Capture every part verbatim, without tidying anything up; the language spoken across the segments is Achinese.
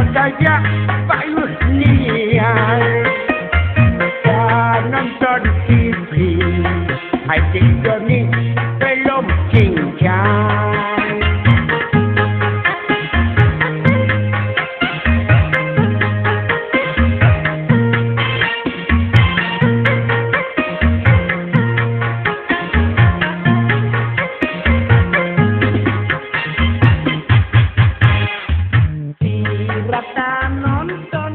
Tajak payuh nian, ka nonton T V, hai cik Joni belum cincang. Rata nonton.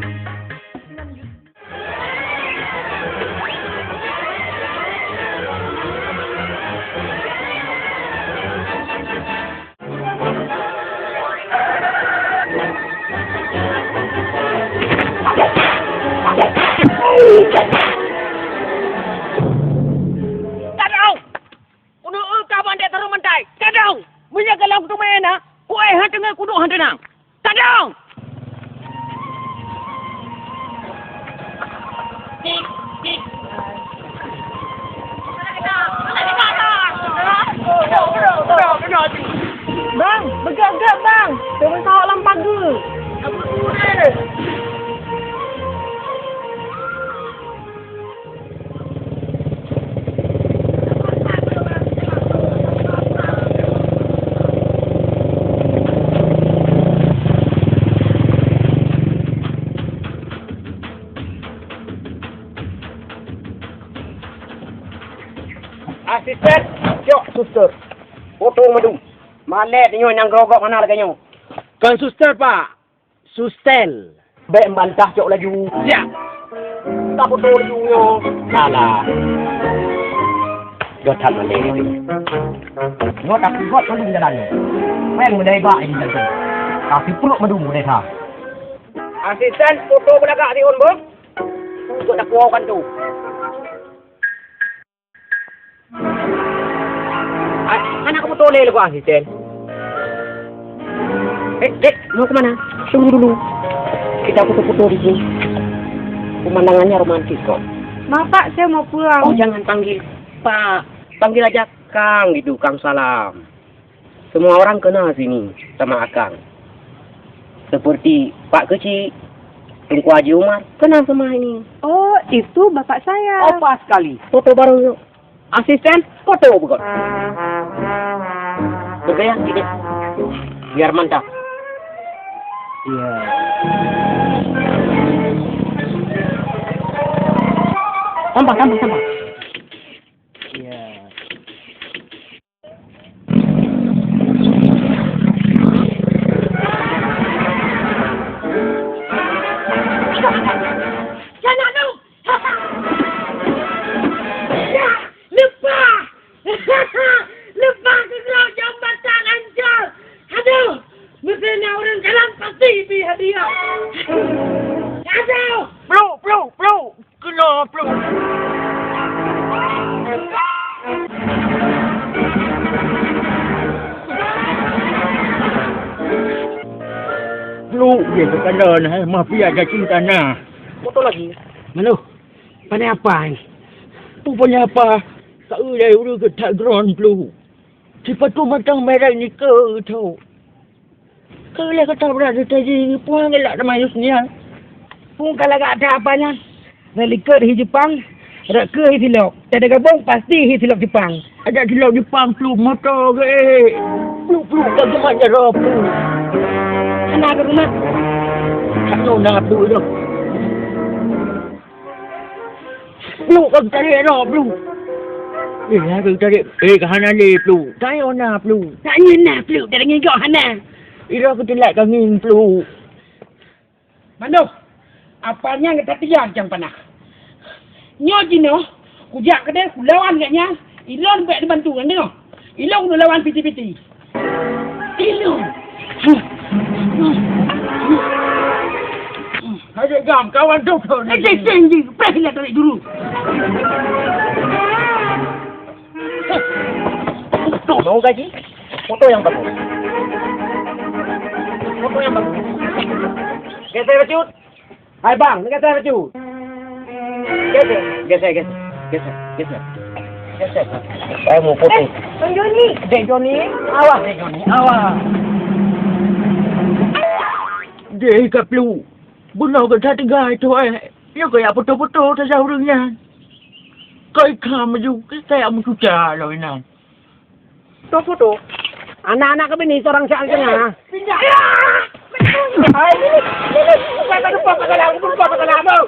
Tadong! Keuneuk eu ka bandét sarong bantai. Tadong! Meunyoe galom teumé na, kuéh han teungeut, kudok han teunang. Tadong! Bang, beugét-gét, Bang! Teumeusaho lam pageue! Asisten, cok suster. Potong madu. Malèe nyoe nyang grogok hana lagèe nyoe. Kon suster, Pak. Susten. Bèk membantah, cok laju. Siap. Tapoto laju nyoe. Salah. Gata mandé itu. Nyoe tapi buat mandum jalan nyoe. Pèng meudai bak ini jalan. Tapi pruet mandum meudai tha. Asisten, poto beulagak siôn beuh. Untuk dakwah kan tu. Ah, hana kamoe toleh lé keu asisten. Eh, Dek, mau ke mana? Tunggu dulu. Kita foto-foto di sini. Pemandangannya romantis kok. Maaf, Pak, saya mau pulang. Oh, jangan panggil Pak. Panggil aja Kang gitu, Kang Salam. Semua orang kenal sini sama Akang. Seperti Pak Kecik, Teungku Haji Umar, kenal semua ini. Oh, itu bapak saya. Oh, pas sekali. Foto bareng yuk. Asisten, foto bukon. Bergaya sikit. Biar mantap. Iya. Tambah, tambah, tambah. Iya. Jangan, Nong! Ya, leupah! Leupah keudroe jambatan ancol! Aduh! Meusé na ureueng kalon pasti bri hadiah! Aduh! Pluk, pluk, pluk! Keunoe pluk! Pluk jih keu tanda na, eh, mafia cacing tanah. Foto lagi. Manoh, pane apa ni? Pupuk apa? Ka ulai ureueng keu that gron pluk. Sipatu matang merah ni keu tho. Keu lheueh ka tabrak teuh taji, puang galak teuma Yusnian. Puang ka lagak that apa nyan? Rot likot hi Jepang, rot keue hi silop. Tada gabong pasti hi silop Jepang. Adak silop Jepang pluek moto geuék. Pluek-pluek ka geumat jaroe pluek. Hana geurumat. Hana na pluek tu. Pluek ka geutarek droe pluek. Eh, ka geutarek. Eh, ka hana lé pluek. Tarek ona pluek. Tak nyeun na pluek, tak nyeun gob hana. Ira keuteulak ka ngieng pluek. Manoh, apa nyang gata tiya jang panah? Nyoe jinoe, kujak keudeh kulawan gata nyan, ilôn bèk dibantu ngon nyoe. Ilôn keuneuk lawan piti-piti. Ilôn. Hai gam, kawan tu. Eh, seng, seng, ji. Preh lah tarik dulu. Tuh, mau gaji? Foto yang bagus. Foto yang bagus. Geser, Cut. Hai bang, ni geser, Cut. Geser, geser, geser. Geser, geser. Geser. Saya mau foto. Eh, Bang Joni. Dek Joni, awas Dek Joni, awas. Eh, ka plu. Bunoe gata teuga itu, eh. Nyoe kaya foto-foto saja ureueng nyan. Koi ka maju, kaya meucuca lom inan. Foto-foto. Anak-anak kami ni seorang sial tengah. Pindah. Hai, ini. Bukan pada apa-apa lah, bukan apa-apa lah, mau.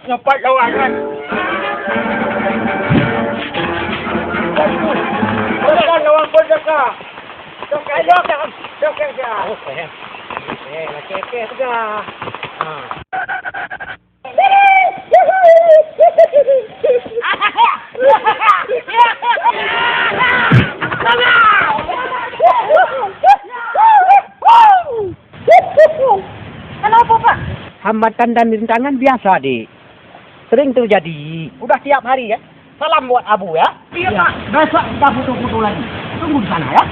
Nyopat lawang kan. Lawang pun dekat. Dekat, dekat, dekat, dekat. Eh, laki-laki juga. Ha. Kenapa, Pak? Hambatan dan rintangan biasa, Dik. Sering terjadi. Udah tiap hari, ya? Salam buat Abu, ya. Iya, Pak. Besok kita foto-foto lagi. Tunggu di sana, ya.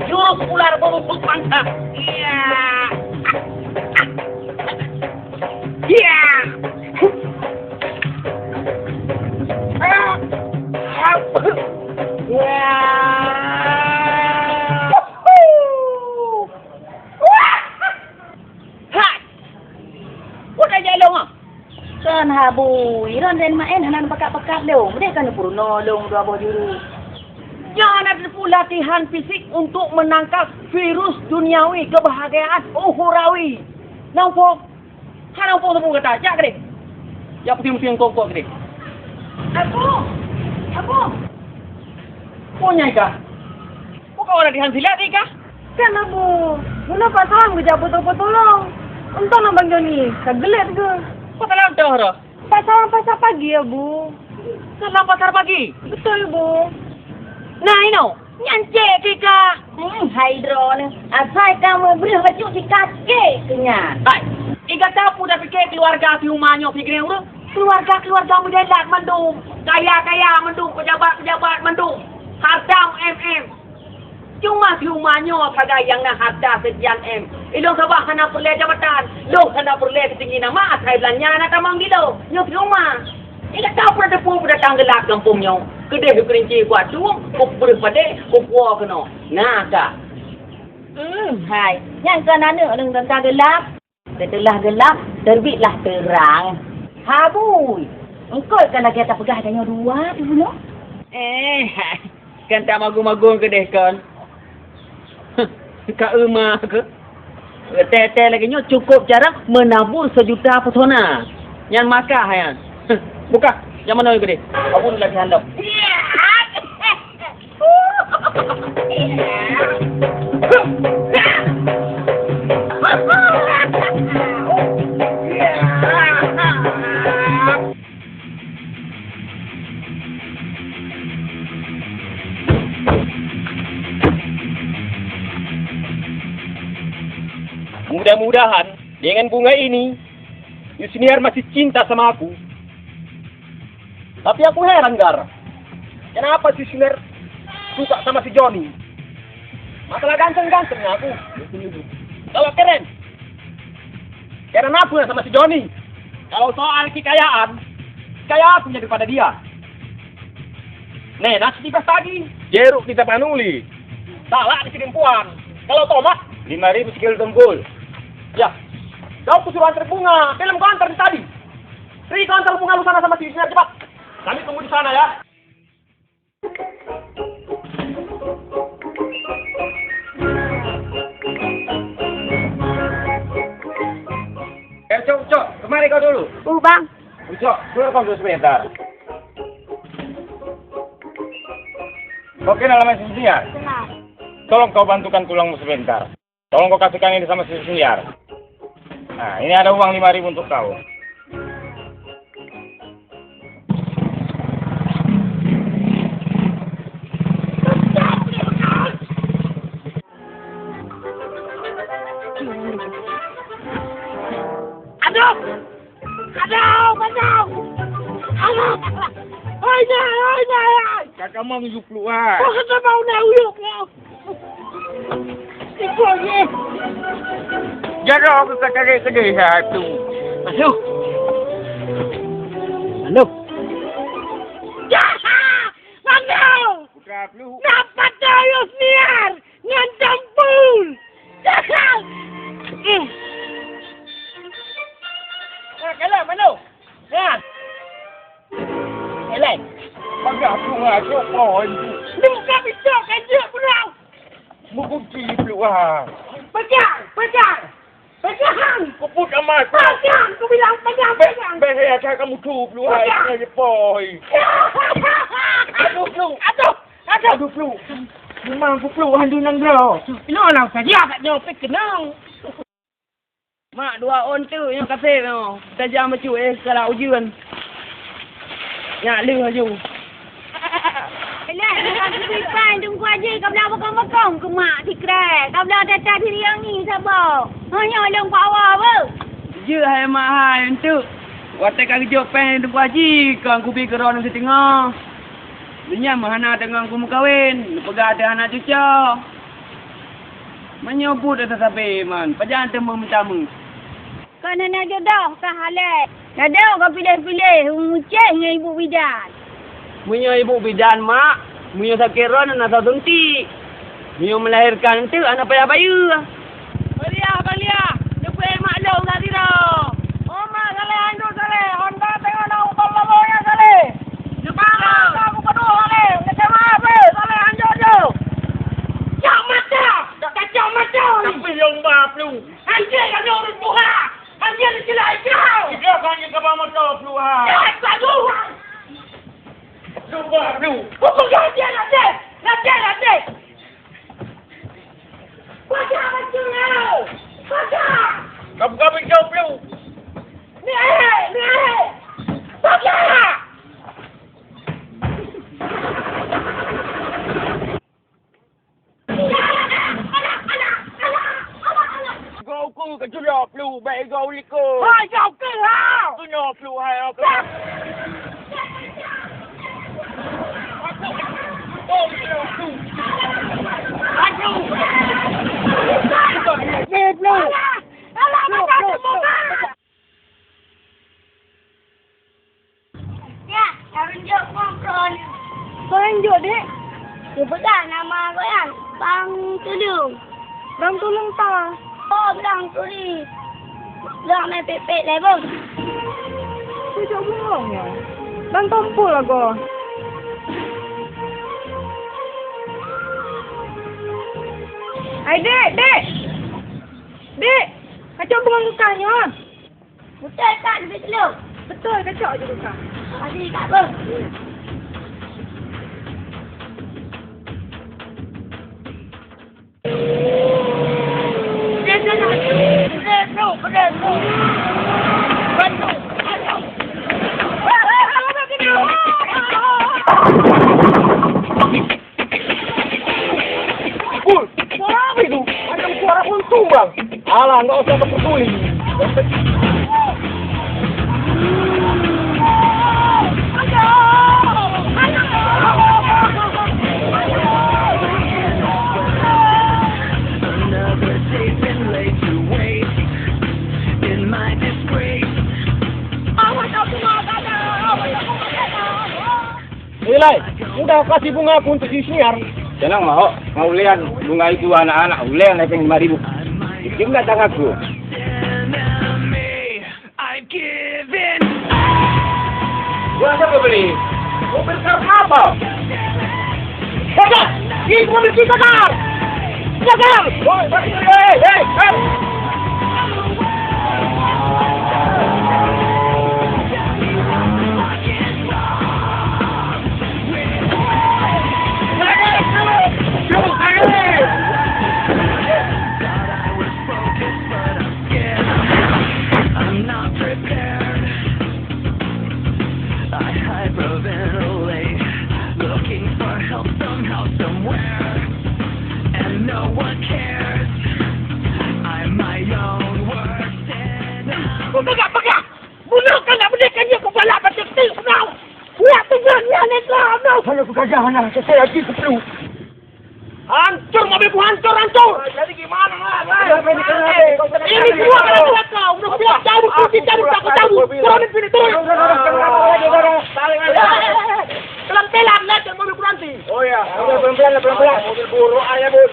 Jurus ular berusuk mangsa. Iya. Iya. Hai! Peue tajak lôn, ah? Kon habu, iron dan maén hana pakat-pakat lôn. Deh kan peurunoe lôn dua boh juru. Nyan adalah latihan fisik untuk menangkal virus duniawi kebahagiaan ukhrawi. Nampak? Hana muphom-muphom gata, jak keudeh. Jak puténg-puténg kok-kok keudeh. Abu! Abu! Peue nyan kah? Peue kawan latihan silat nyan kah? Kan, Abu. Meunan Pak Salam geujak peutoe-peutoe lôn. Untông na Bang Joni, ka geulet geuh. Peue salah untông roh? Pak Salam pasar pagi, Abu. Salam pasar pagi? Beutôi, Bu. Nah, inoe. Nyan cit keu ka. Hmm, hai droeneuh. Asai ka meubreuh bacut sikakée keu nyan. Hai, i gata peue tapike keuluwarga si Uma nyoe pikiran ureueng? Keuluwarga-keuluwarga meujalat mandum, kaya-kaya mandum, peujabat-peujabat mandum, hareuta M M. Cuma si Uma nyoe sagai nyang na hareuta seukian M. Ilôn sabab hana peureulée jabatan, lôn hana peureulée keutinggi nama asai beulanja na tamong di lôn. Nyoe si Uma. Nyan ka peue teupeu peudatang geulab gampông nyoe. Keudeh keurinci kuat tueng, kupeureuh padé, kupuwoe keunoe. Na ka. Hmm, hai. Nyang kon aneuk lôn teuka geulab. Seuteulah geulab, teurbitlah teurang. Habui. Eungkôt ka lagée tapeugah tanyoe dua dulu. Eh, hai. Kan tamagong-magong keudeh kon. Ka eumah keuh. Tée-tée lagée nyoe cukôp cara meunabur seujuta peusona. Nyan makah nyan. Bukah, nyang manoe keudeh. Abu lagi handap. Mudah-mudahan dengan bunga ini, Yusniar masih cinta sama aku. Tapi aku heran, Gar. Kenapa si Yusniar suka sama si Joni? Masalah ganteng-gantengnya aku. Kalau keren, keren apa sama si Joni? Kalau soal kekayaan, kaya aku daripada dia. Nih, nasi tiga tadi. Jeruk kita panuli. Salah di sini puan. Kalau tomat, lima ribu sekilo tembul. Ya. Kau kusuruh antar bunga, dalam kau antar tadi. Ri kau antar bunga lu sana sama si Yusniar cepat. Kami tunggu di sana ya. Eh, Ucok, Ucok, kemari kau dulu. Uh, Bang. Ucok, keluar kau dulu sebentar. Kau kenal sama si Yusniar? Kenal. Tolong kau bantukan tulangmu sebentar. Tolong kau kasihkan ini sama si Yusniar. Nah, ini ada uang lima ribu untuk kau. Aduh! Aduh, aduh! Aduh! Hai, hai, hai, hai! Ka tamong yue pluek hai. Oh, ka tamong na yue pluek. Iko ye. Jaroe ka tarék keudeh hai tu. Aduh. Aduh. Aduh! Putra pluek. Na patéh yue senior ngon campur. Ha, kalon, Mano. Ha. Elai. Padah pluek ha, cok pohon tu. Buka pintu, kan jeuet pulang. Mukunci pluek ha. Pegang, pegang. Pegang! Kuput amat! Pegang! Kubilang pegang, pegang! Beh, beh, asai kamu tu, peluhai, pegang! Ini poi. Aduh, peluh! Aduh! Aduh! Aduh, peluh! Memang ku peluh, handu nang droe. Inoe lah saja kat nyoe pih keunong. Mak, dua ôn teuk nyoe kaseb nyoe. Tajam bacut, eh, sekarang ujeuen. Nyak lheueh laju. Alah, ka geubri pan Teungku Haji, ka blang bokong-bokong keu mak sikrek. Ka blang tata diri nyang ni saboh. Hah, nyoe lôn pawa beuh. Jeuet hai mak hai, eunteuk. Watèe ka geujok péng Teungku Haji, kon kubi keu droeneuh siteungoh. Lé nyan meuhana teungoh kumeukawen, neupeugah teuh hana cuco. Meunyoe buet ata sabe man, pajan teumeuminta meuh. Kon hana jodoh ka halai. Nado ka piléh-piléh, u Muceh ngon ibu bidan. Meunyoe ibu bidan, mak, meunyoe sakét droe na soe suntik. Meunyoe meulahérkan eunteuk hana payah bayeue. Baliah, baliah, neupeuék mak lôn that sidroe. Oh, mak, saleh, andu saleh, honda teungoh na utang labo nyan saleh. Neupara ka kupeudôh saleh, neuseumaah beuh saleh, anjok-anjok. Cok mata, cok mata. Tapi lôn ba plueng. Anjing kami ureueng tuha! Anjing dicilai kau! Ida kan yang kaba moto keluar. Jangan selalu! Keluar dulu! Hukum kau dia nanti! Nanti, nanti! Pakai macam kau! Pakai! Kamu kami jauh dulu! Ni eh! Ni eh! Pakai! Gau ku keuculok lu, bèk gau likot. Hai, gau keuh, ha! Keunoe plu hai, aku. Ni plu. Alah, alah, alah, alah. Ya, harun jok kompron. Soe nyang jok, Dek? Geupeugah nama gobnyan, Bang Tuleueng. Bang Tuleueng ta? Oh, Bang Turi. Bang mé pèt-pèt lé, Bang. Sijok bungong nyoe. Bang Tompol lagoe. Hai, Dek, Dek. Dek, kacok bungong keu kah nyoe. Beutôi, Kak, leubeh seuleueng. Beutôi, kacok ju, Kak. Makasih, Kak, beuh. Ui, suara apa itu? Macam suara untung, Bang. Alah, nggak usah terpeduli. Another day's been laid to waste in my disgrace. Ilai, udah kasih bunga aku untuk si Syiar. Jangan mau, mau lihat bunga itu anak-anak, ulian lagi lima ribu. Itu enggak tanggung aku. I've given up. Buat siapa beli? Mobil kar apa? Gagal! Ini mobil kita, Kar! Gagal! Woi, hei, hei, hei! I'm not prepared. I hyperventilate, looking for help somehow, somewhere, and no one cares. I Gajah hana seusia lagi keu pelu. Hancur mobilku, hancur, hancur. Jadi gimana, Mas? Ini semua gara-gara kau. Udah siap cabut, kunci cabut, aku cabut. Turunin sini, turun. Pelan-pelan, lihat mobilku nanti. Oh ya, udah pelan-pelan, pelan-pelan. Mobil buruk aja, Bun.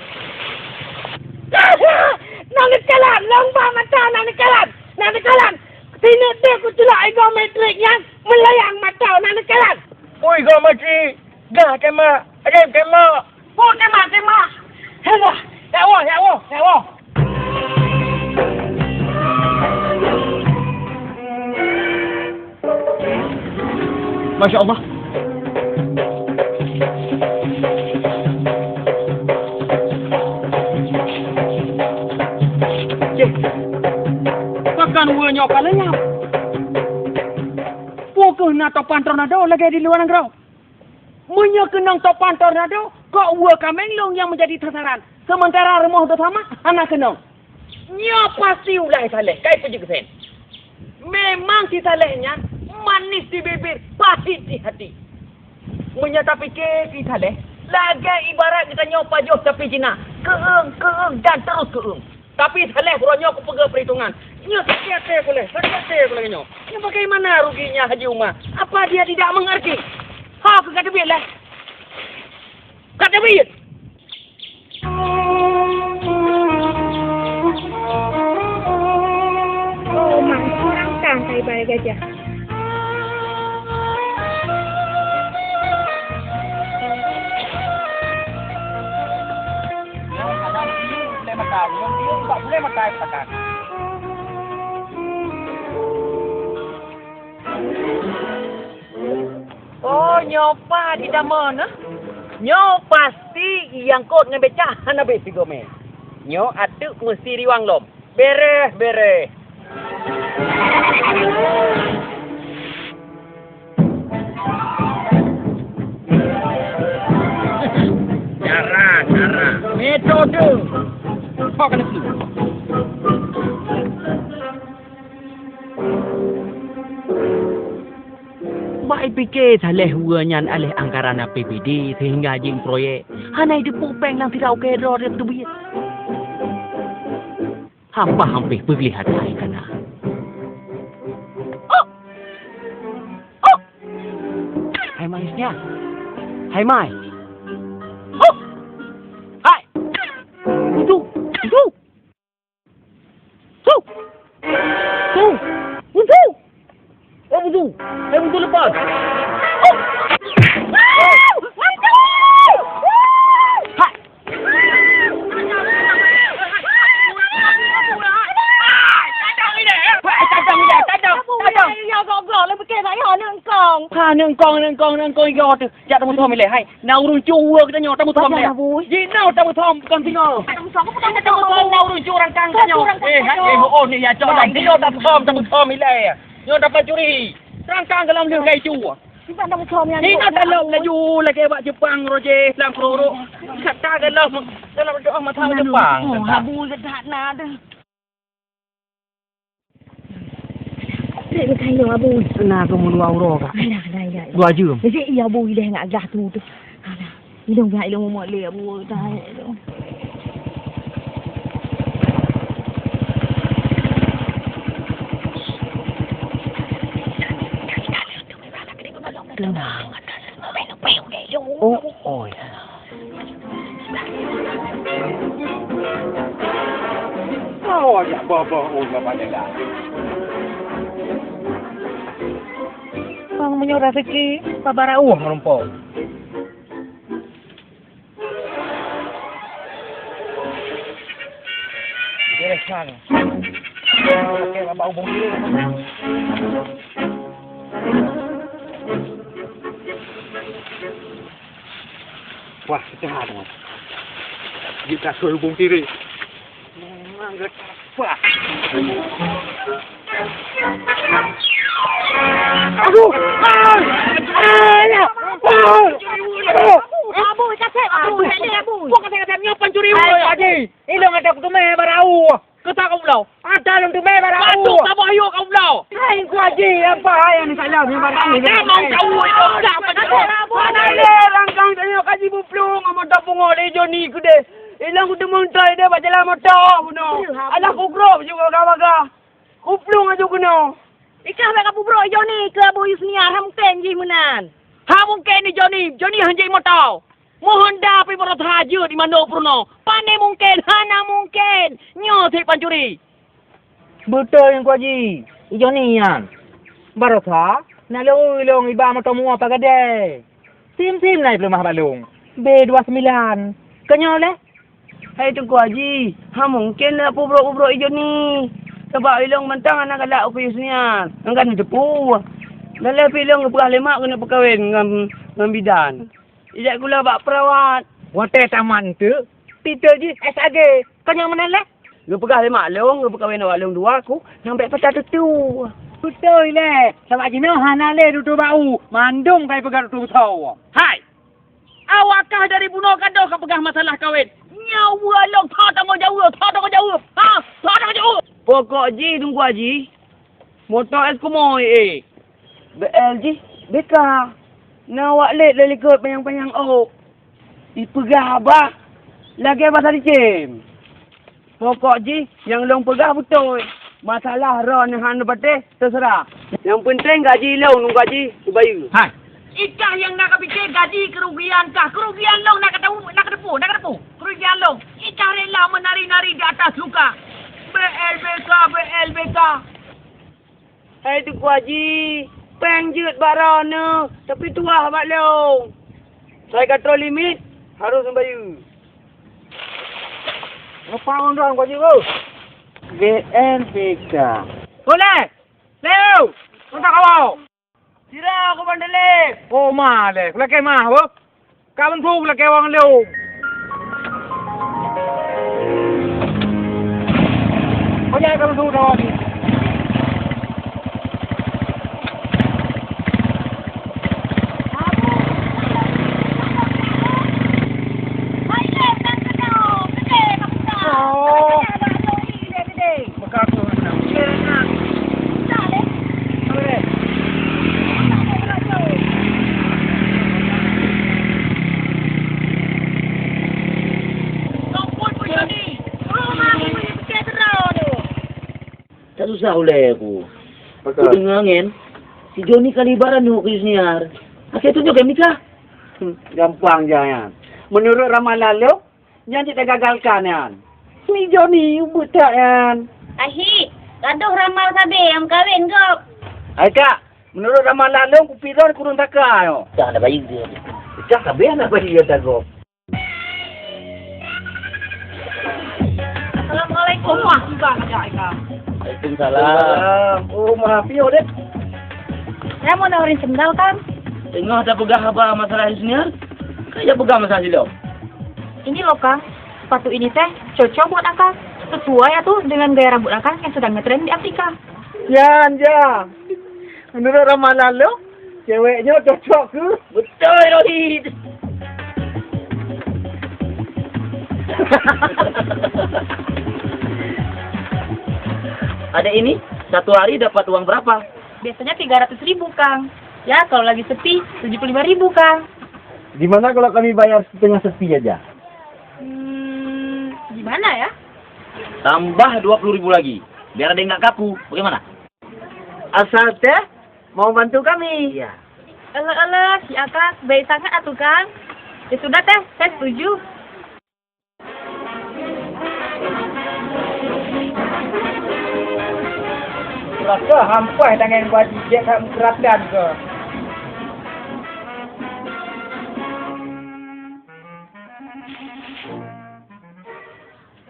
Nang neukalon, lôn bak mata nang neukalon, nang neukalon. Sineuk deh kuculok igoe metrik nyan, meulayang mata nang neukalon. Ui, igoe metrik, gah kema, rem kema. Oh, kema, kema. Ya Allah, ya Allah, ya Allah, ya Allah. Masya Allah. Ceh, pakon weue nyoe ka lenyap? Peu kheueh na topan tornado lagèe di luwa nanggroe? Meunyoe keunong topan tornado, kok weue kaméng lôn nyang meujadi sasaran, seumeuntara rumoh droe sama hana keunong? Nyoe pasti ulah Saleh, ka ipeujeuet keu Sen. Memang si Saleh nyan manis di bibir, pahit di hati. Meunyoe tapike si Saleh, lagèe ibarat geutanyoe pajoh sapi Cina, keueung, keueung, dan terus keueung. Tapi Saleh uroe nyoe kupeugah peuhitungan. Nyoe sakét até ku lé, sakét até ku lagèe nyoe. Nyoe bagaimana ruginya Haji Uma? Apa dia tidak mengerti? Ha, keu ka teubiet lé. Ka teubiet. Oh, ma, rangkang kai balai gajah. Oh, nyoe pat itamong, eh? Nyoe pasti iangkot ngon becak hana beh sigoe mè. Nyoe ateueh meusti riwang lom. Bereh, bereh. Cara, cara. Metode. Pak kena tu. Bak ipike Saleh weue nyan aléh anggaran A P B D sehingga jeuet proyek, hana jiteupeue péng lam sira ukée droe teubiet. Hampah hampéh peugléh atra hai kana. Oh! Oh! Hai mai nyan. Hai mai. Oh! Hai! Itu! Itu! Su! Su! Su! Eh, Su! Eh, Su, lepas! Hai! Ka neungkong, neungkong, neungkong, iya tu. Jak tameuthom ilèe, hai. Na ureueng cue geutanyoe tameuthom ilèe. Jinoe tameuthom, kon singoh. Tameuthom na ureueng cue rangkang geutanyoe. Eh, hai, eh, oh, ni ya, cok lam. Jinoe tameuthom, tameuthom ilèe. Nyoe dapat curi. Rangkang geulam lheueh gai cue. Jinoe talop laju lagèe bak Jepang, roje lam keruruk. Kata geulam, geulam doa mata Jepang. Oh, abu gedak na deh. Trép meukailong, Abu. Na keumeuluwa uroe, Kak. Alah, alah, alah. Dua jeuem. Jeuet, iya, Abu, ilèe ngat gah tu, tu. Alah. Ilong gah, ilong umur lé, Abu, dah, ilong. Tenang. Oh, oh, ya. Mau ajak boh-boh ureueng Bapak Janda. Bang meunyoe raseuki, babah rauh meureumpok. Beres, Bang. Oke, Bapak hubungi. Wah, peucahan, Wan. Jeuet ka sôi hubong sirek. Memang geutak pah. Aduh! Ah! Ah! Ya! Ah! Aduh! Abu, kasép, Abu, kasép, Abu. Bukan kasép, kasép, nyoe pancuri uang, Haji. Ilong ada kuteumé barau. Ata kau bloe. Ata lôn teumé barang. Batuk saboh yuk kau bloe. Hai Teungku Haji, apa hai nyang salah ni barang ni? Memang kau itu dah betul. Mana le rangkang tanyoe kaji buplueng ngon moto pungo lé Joni keudeh. Ilang kuteumé tai deh bak jalan moto bunoe. Alah kugrop juga bagah-bagah. Kuplueng aju keunoe. Ikah bèk kapeubrok Joni keu Abu Yusniar, han mungken jih meunan. Han mungken di Joni, Joni han jeuet moto. Mohon da pih beurot hajeuet di mandum peurunoe. Pane mungken, hana mungken. Nyoe cit pancuri. Beutôi Teungku Haji, i Joni nyan. Barosa, na lôn ilong iba moto mua pagadèe. Sim-sim na ipeuleumah bak lôn. B dua sembilan. Keu nyoe lé? Hai Teungku Haji, han mungken na peubrok-peubrok i Joni. Sabab ilong mantong hana galak u kayue senian, ngon ka neuteupeue. Lé pih ilong geupeugah lé mak keuneuk peukawen ngon, ngon bidan. Ijak gula bak perawat. Watèe tamat eunteuk, titel jih S A G. Keu nyang meunan lé? Geupeugah lé mak lôn, geupeukawen awak lôn dua ku, nang bèk pata tutue. Beutôi lé, sabab jinoe hana lé tutue bak u, mandum ka ipeugah tutue beusoe. Hai! Awak kah dari bunoe ka doh ka peugah masalah kawen. Nyawa lôn tho tanggong jaweueb, tho tanggong jaweueb. Ha, tho tanggong jaweueb. Pokok jih Teungku Haji, moto es kumoe, eh. B L jih B K. Na awak lét lé likot panyang-panyang ôk. Ipeugah haba lagèe basa licem. Pokok jih nyang lôn peugah beutôi. Masalah droeneuh hana patéh, teuseurah. Nyang peunteng gaji lôn, lôn gaji kubayeue. Hai. Ikah nyang na kapiké gaji keurugian kah? Keurugian lôn na kateupeue, na kateupeue, na kateupeue. Keurugian lôn. Ikah rela meunari-nari di atas luka. B L B K, B L B K. Hai Teungku Haji, péng jeuet bak droeneuh, tapi tuah bak lôn. Sai ka troh limit, harôh neubayeue. Ngapa ngon droe Teungku Haji, beuh? B N P K. Boleh! Leu! Kontak awak! Sira aku bandelek! Oh, ma lé, kulakèe mah, beuh! Ka meunsu lakèe wang lôn. Panyai ka meunsu dawa jih. Oh. Meukaku. Tasusah ulèe ku. Pakon? Kudeungö ngon si Joni ka libat aneuk keu Yusniar. Akhé tujoh ka nikah. Hmm, gampang jih nyan. Meunurot ramalan lôn, nyan cit tagagalkan nyan. Si Joni ubeut that nyan. Ahi, gadoh ramal sabe nyang meukawen gob. Hai kak, meunurot ramalan lôn kupi droen kureueng saka nyoe. Cah na bayeue dia. Cah sabe na bayeue dia gob. Assalamualaikum. Wah, sudah ada Eka. Waalaikumsalam. Oh, maaf yo deh. Saya mau nawarin sendal, Kang. Tengah ada peugah haba masalah Yusniar? Kaya peugah masalah silop. Ini loh, Kang. Sepatu ini teh cocok buat Akang. Sesuai atuh dengan gaya rambut Akang yang sedang ngetren di Afrika. Nyan, ja. Meunurot ramalan lôn, cewek nyoe cocok keu. Beutôi, Rohit. Adek ini, satu hari dapat uang berapa? Biasanya tiga ratus ribu, Kang. Ya, kalau lagi sepi, tujuh puluh lima ribu, Kang. Gimana kalau kami bayar setengah sepi aja? Hmm, gimana ya? Tambah dua puluh ribu lagi, biar ada yang nggak kaku. Bagaimana? Asal teh mau bantu kami. Iya. Euleuh-euleuh, si Akang, baik sangat atuh, Kang. Ya sudah teh, saya setuju. Rasa hampai tangan Pak Haji, dia tak mengkeratan ke.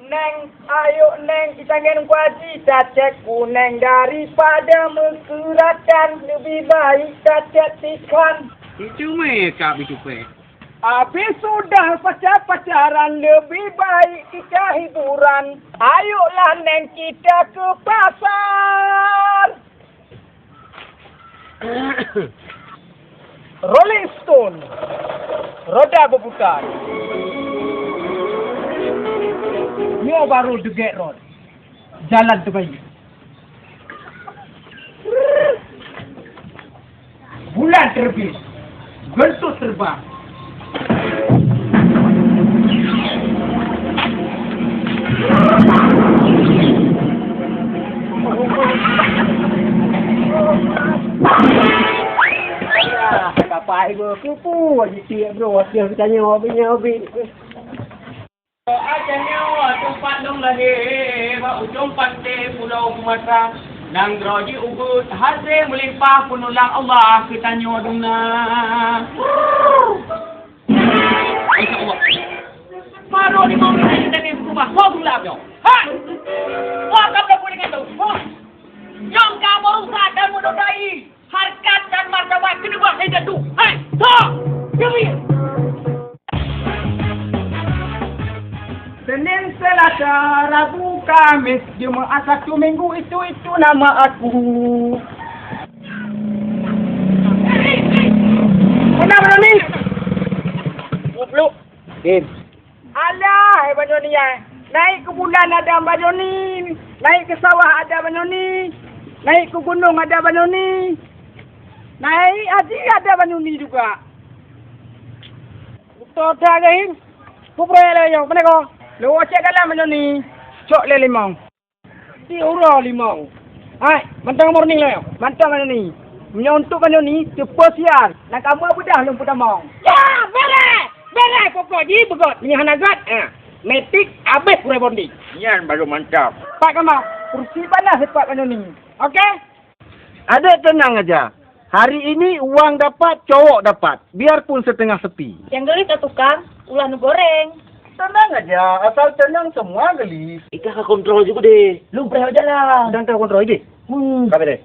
Neng, ayo Neng, itangen kuaji tacet kuneng daripada meukeuratan, lebih baik tacet ikan. Itu meh ka bitupe. Habis sudah pacar-pacaran, lebih baik kita hiburan. Ayolah Neng, kita ke pasar. Rolling Stone, roda berputar. Nyoe baru degek rot. Jalan terbaik. Bulan terbit, guntur terbang. Bapak ibu kupu, jitiek bro, dia bertanya hobi-hobi. Aceh nyoe teumpat lôn lahé, bak ujong pantai Pulo Sumatra. Nanggroe jih ubit, hasé meulimpah, peunulang Allah keu tanyoe dum na. Masya Allah. Baru lima menit tadi berubah. Kau gelap nyoe. Ha! Kau akan berapa dengan tu? Ha! Nyong kamu rusak dan mudah dai. Harkat dan martabat keudua hai jatuh. Hai, toh! Jeuet! Senin, Selasa, Rabu, Kamis, Jumaat, Sabtu, Minggu, itu, itu nama aku. Kenapa ni? Goblok. Dim. Alah, hai Banyoni ai. Naik ke bulan ada Banyoni, naik ke sawah ada Banyoni, naik ke gunong ada Banyoni, naik haji ada Banyoni juga. Beutôi that, Rahim. Kuproyek lagèe nyoe, pane ko? Lôn cek dalam Banyoni. Cok lé limong. Di uroe limong. Hai, mantong murni lé. Mantong Banyoni. Meunyoe untuk Banyoni, teupeu siar. Nang kamoe beudah lôn peutamong. Ya, bèrèh! Bèrèh pokok jih beugöt. Meunyoe hana göt, ha. Metik habéh kurai bondi. Nyan baru mantap. Pat kamoe, kursi panas pat Banyoni. Oke? Adek tenang aja. Hari ini uang dapat, cowok dapat, biarpun setengah sepi. Nyang geulis, tukang, ulah neugoreng. Tenang aja, asal tenang semua geulis. Ika ka kontrol juga deh. Lôn preh jalan. Sedang ka kontrol deh. Hmm. Ka beres.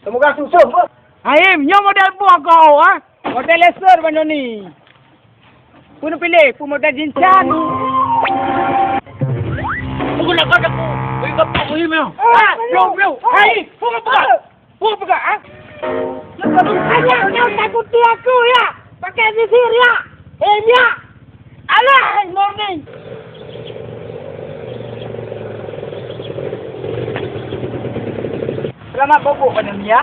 Semoga susah, bos. Haim, nyoe model buah kau, ha? Model laser Banyoni. Peue neupiléh, peue model jinchan? Peue nak kata ku? Beri kapok beri meh. Ah, bro, bro. Hai, peue peugah? Peue peugah, ah? Anak kau takuti aku, ya? Pakai sisir, ya? Eh, ya? Alah, morning. Selamat bobok, Banyoni, ya.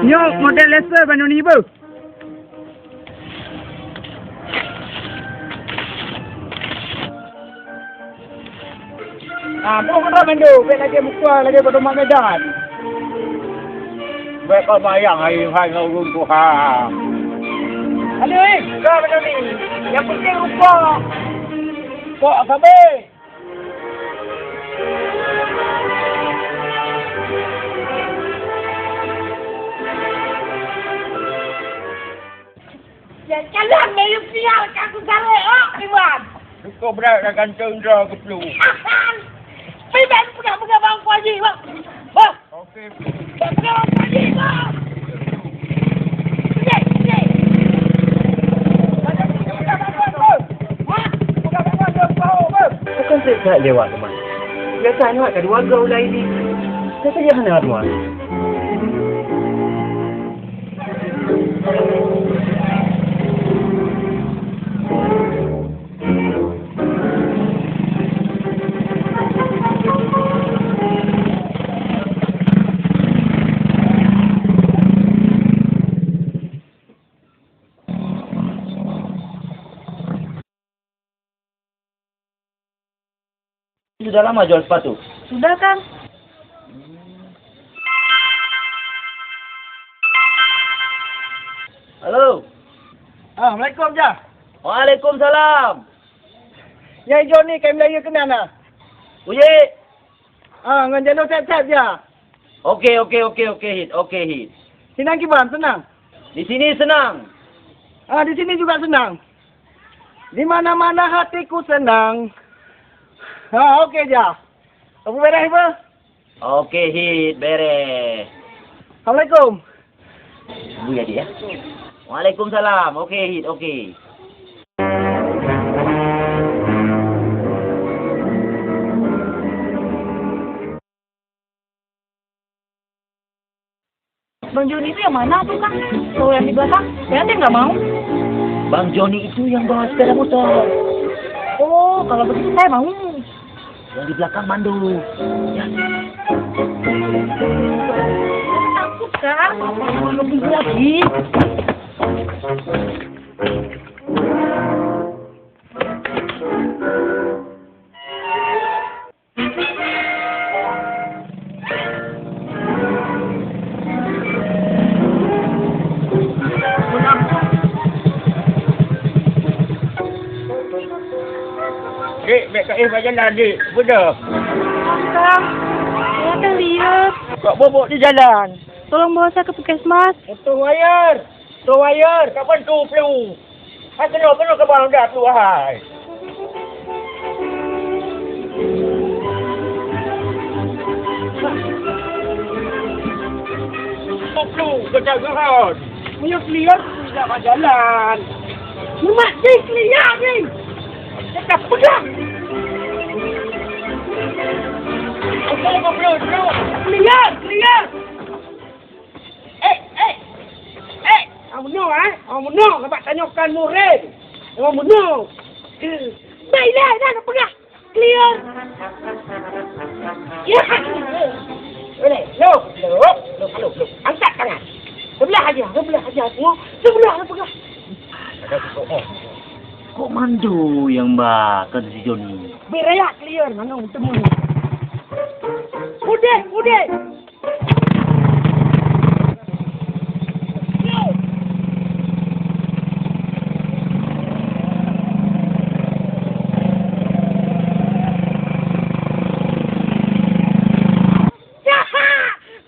Nyoe model laser Banyoni, beuh. Ah, tu kena mendo, bek lagi muka, lagi pada mak Medan. Bek kau bayang hari hai ngon ureueng tuha. Aduh, eh, kau macam ni. Yang penting rukok. Kok sabe? Ya, jalan dari pial ka aku garek, oh, Iwan. Cukup berat dah ganteng indra kepelu. Piban peugah-peugah bang Puji, bang. Bang. Oke. Peugah-peugah bang Puji, bang. Sini, sini. Bukan saya tak lewat, teman. Biasa anak kedua gaul lain ni. Saya tak hana, teman. Sudah lama jual sepatu? Sudah, Kang. Halo. Ah, Assalamualaikum, Jah. Waalaikumsalam. Nyang ijo ni kami lagi keunan, ah. Uji. Ah, ngon jalur sép-sép, Jah. Oke, oke, oke, oke, Hit. Oke, Hit. Sinan kiban, senang? Di sini senang. Ah, di sini juga senang. Di mana-mana hatiku senang. Ha, oke, Jah. Kamu beres, Ibu? Oke, Hit, beres. Assalamualaikum. Tunggu ya, Dik, ya. Waalaikumsalam. Oke, Hit, oke. Bang Joni itu yang mana tuh, Kang? Kalau yang di belakang, saya nggak mau. Bang Joni itu yang bawa sepeda motor. Oh, Kalau begitu saya mau. Yang di belakang mandu. Ya. Takut, Kang. Apa-apa, lebih lagi. Dek, bèk kaéh bak jalan, Dek. Beudôh. Kang, saya teulieur. Kok bobok di jalan? Tolong bawa saya ke puskesmas. Utoh wayeur. Utoh wayeur, kapan tu pelu? Hai keunoe, keunoe ka bang dat tu, hai. Toplu, keucagehan. Meunyoe clear, tidak bak jalan. Memang clear ni. Kita pegang. Okey, toplu, toplu. Clear, clear. Eh, eh, eh, awak bunoe, eh? Awak bunoe, nampak tanyoe kan murim. Awak bunoe. Eh, baiklah, dah nak peugah. Clear. Ya. Boleh. Loh, loh, loh, loh, loh. Angkat tangan. Sebelah aja, sebelah aja semua. Sebelah nak peugah. Ada tu, eh. Kok mandu yang ba kan si Joni? Beraya clear, mana temu. Udah, udah.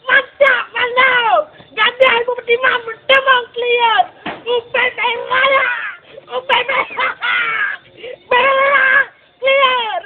Mantap, mantap! Gadai beutimang meuteumong clear! Ubé bèe raya! Ubé bèe raya! Bèe raya! Clear!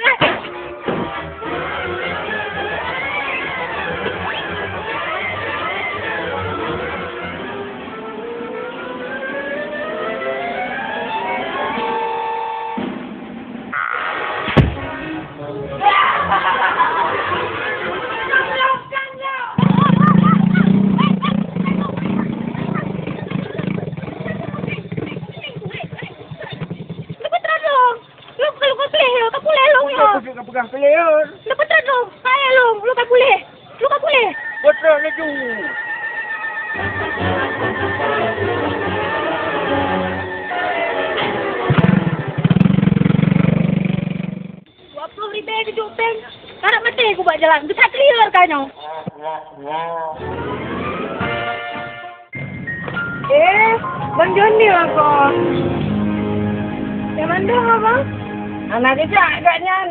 Leupah teuradong! Lôn, lôn ka puléh, lôn ka puléh lôn nyoe. Ka peugah puléh. Leupah teuradong! Hai lôn, lôn ka puléh! Lôn ka puléh! Beutôi laju! Dua ploh ribèe keujok péng, karap maté ku bak jalan, geutak clear ka nyoe. Eh, Bang Joni lakoe. Nyang mandum, Abang? Hana geujak gobnyan.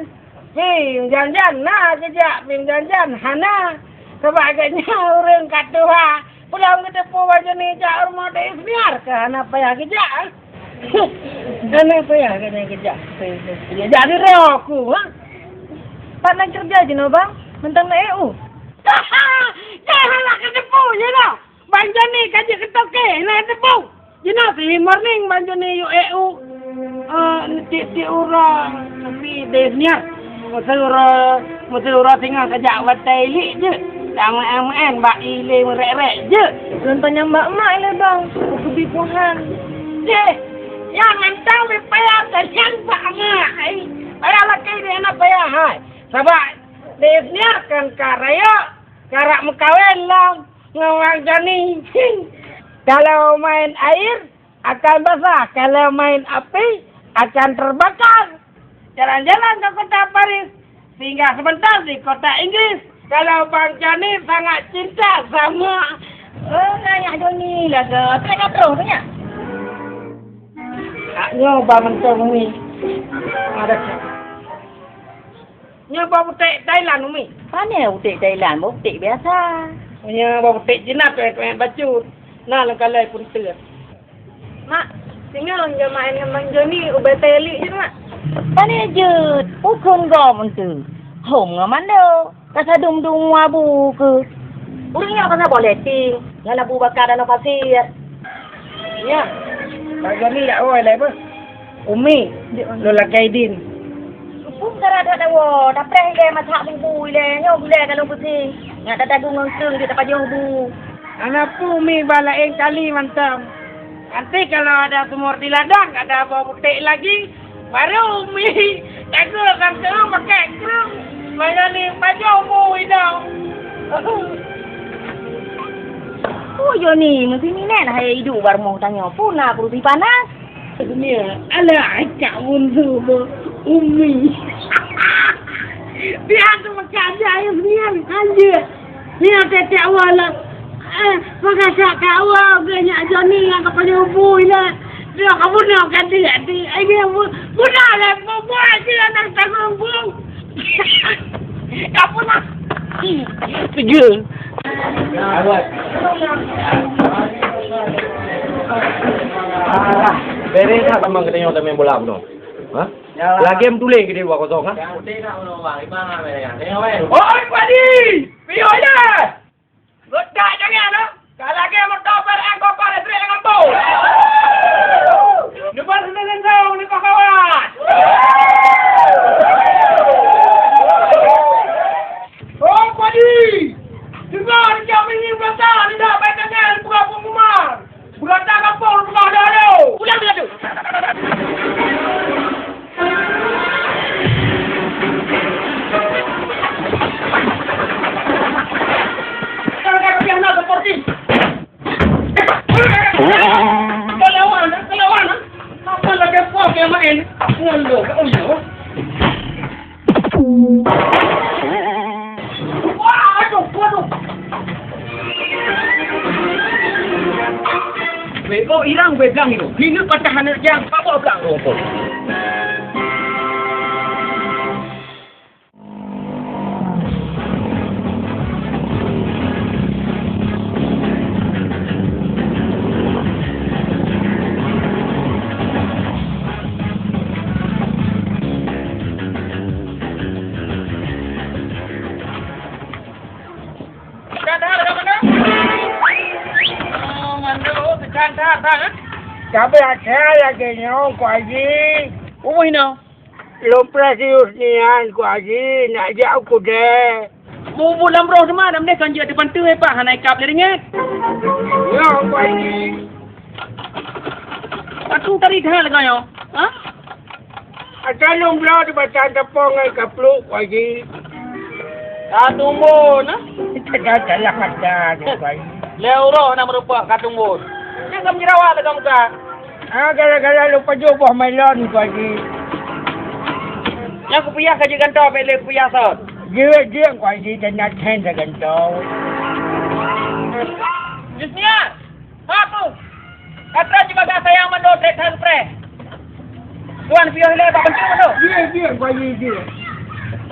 Pih, jan-jan na geujak, pih jan-jan hana. Sabab gobnyan ureueng ka tuha. Peulom geuteupeue bak Joni jak rumoh Dek Isniar keu hana payah geujak, eh? Hana payah keu nyan geujak. Geujak sidroe ku, ha? Pat na keureuja jinoe, Bang? Mantong na E U? Janganlah geuteupeue jinoe. Bang Joni ka jeuet keu toke, na teupeue. Jinoe pih morning Bang Joni yue E U. Eh, tiep-tiep uroe pih Dek Isniar. Meuseu uroe, meuseu uroe singoh ka jak watèe ilik jeuet. Tameu'en-meu'en bak ilee meurek-rek jeuet. Lôn tanyong bak mak ilèe, Bang, keubi puhan. Ceh, nyang mantong pih payah tanyong bak mak, ai. Payah lakèe di aneuk payah, hai. Sabab Dek Isniar kan ka rayeuk, karap meukawen lom ngon Bang Joni. Kalau main air, akan basah, kalau main api akan terbakar. Jalan-jalan ke kota Paris, singgah sebentar di kota Inggris. Kalau Bang Joni sangat cinta sama, oh, ayah Joni lah ke, saya kat roh tu nyak. Tak nyoba mentong ni. Ada. Nyoe bak putéh Thailand, Umi. Pane putéh Thailand, bak putéh biasa. Nyoe bak putéh Cina, tuét-tuét bacut. Na lam kalai pun teuh. Mak, singoh lôn jak maén ngon Bang Joni u Bateli jeuet, Mak. Pane jeuet, ukeuen gob eunteuk. Hom ngon mando. Ka sadum-dum abu keuh. Ureueng nyoe ka saboh letting ngon Abu Bakar Danau Pasir. Nyan, Pak Joni jak woe ilèe beuh. Umi, lôn lakèe idin. Peue kara that dawoe, tapreh ilèe masak bubui ilèe, nyoe gulèe ka lôn peusieng. Nyak tatagun ngon keueng jeuet tapajoh bu. Hana peue Umi, bah laén kali mantong. Nanti kalau ada sumur di ladang, ada bak putéh lagi, baru Umi Jaga kan keuh pakai kreueng, layani pajoh bu idong. Oh, Joni, meusi minèt hai iduek barmoh tanyoe. Peue na kurusi panas? Dunia, alah, cak bunsu bu, Umi. Dia tu makan aja air nian, anjir. Ni ada tak awal lah. Eh, maka tak awal ke nyak Joni yang kepala bui lah. Dia kamu nak ganti ganti. Eh, dia bu-, budak lah, buat dia nak tanggung bung. Kamu nak. Tiga. Awal. Beres tak sama kita yang main bola tu? Ha? Lagi yang tulis ke dia dua kosong, ha? Oi, padi! Piyoh je! Geutak jangan, ha? Ka lagèe moto barang koper listrik ngon bom. Lepas sendiri sendiri, ni kau kawan. Oh, padi! Dengar, jangan ini belakang, tidak baik dengan buka pengumuman. Beurata kampung teungoh dado. Pulang deungon tu. Kalau dah kepiah nak seperti. Kelawan, kelawan. Apa lagi kau yang main? Ngon lo, kau lo. Wah, aduh, aduh. Bego irang bedang itu. Hineuk patah aneuk jang, pabok blang rongkol. Kan that, kan that. Oh, mandum, kan that, kan. Tapi asai lagèe nyoe, Teungku Haji. Umu hino. Lôn preh serius nian, Teungku Haji, nak jak u keudè. Mubuet lam roh teuma, lam deh kan jeuet dibantu, eh, Pak, hana ikab lé ringgit. Nyoe, Teungku Haji. Atu tari that lagèe nyoe, ha? Ata lôn bloe di batan teupông ngon kapluk, Teungku Haji. Ka tumbon, ha? Ita dah dalam ata, Teungku Haji. Lé uroe na meurupak ka tumbon. Nyang ka meunyeurawa lé ka muka. Ah, gara-gara lôn pajoh boh melon, Teungku Haji. Nyang kupiah ka jigantoe, bèk lé kupiah sot. Jeuet, jeuet, Teungku Haji, dan nyan then sagantoe. Yusnia! Hah, Pu? Ka trok jibaga sayang mandum trép that geupreh. Tuan piôh ilèe bak peuncong mandum? Jeuet, jeuet, Teungku Haji, jeuet.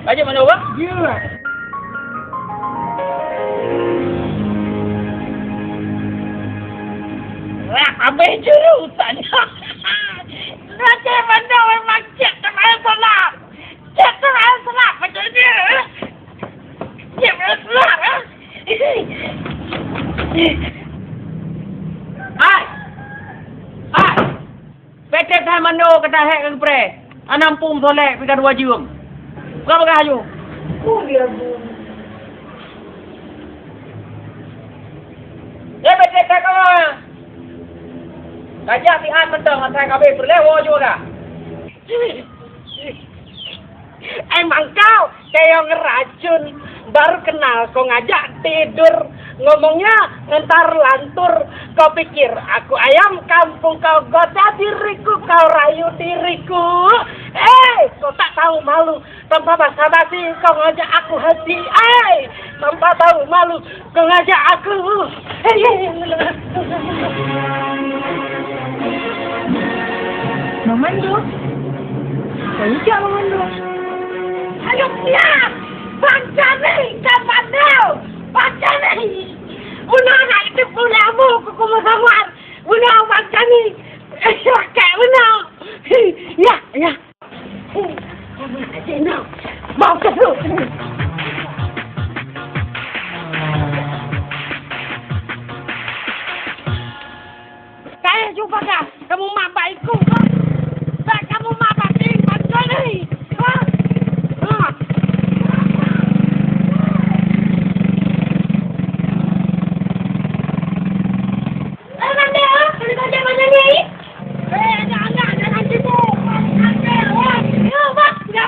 Ka jeuet mandum, Bang? Jeuet. Wah, abéh juru tanya. Raja mandum memang cit teumai salah. Cit teumai salah macam ni. Cit teumai salah, eh? Hai! Hai! Peutrép that mandum ka tahèk keu geupreh. Hana muphom solek pih ka dua jeuem. Buka bagah laju. Oh, ya, Bu. Ya, peutrép that kamoe. Ka jak siat mantong asai ka abéh peureulèe woe ju bagah. Emang kau kayong racun, baru kenal kau ngajak tidur, ngomongnya ngentar lantur. Kau pikir aku ayam kampung, kau goda diriku, kau rayu diriku. Eh, kau tak tahu malu, tanpa basa-basi kau ngajak aku hati. Eh, tanpa tahu malu, kau ngajak aku. Mamando. Kau jak Mamando. Ayo siap. Bangsa ni, Mamando. Bangsa ni. Mula nak itu pula mu kuku musamuan. Mula bangsa ni. Sakit mula. Ya, ya. Mau ke tu? Kayèe jumpa kah? Kamu mak bak iku kah? Bak kamu mak bak ting bak joli. Ha? Ha? Eh, Mande, ah, kena kerja macam ni. Eh, ada anak dalam tipu. Ada orang. Ya, Mak, dah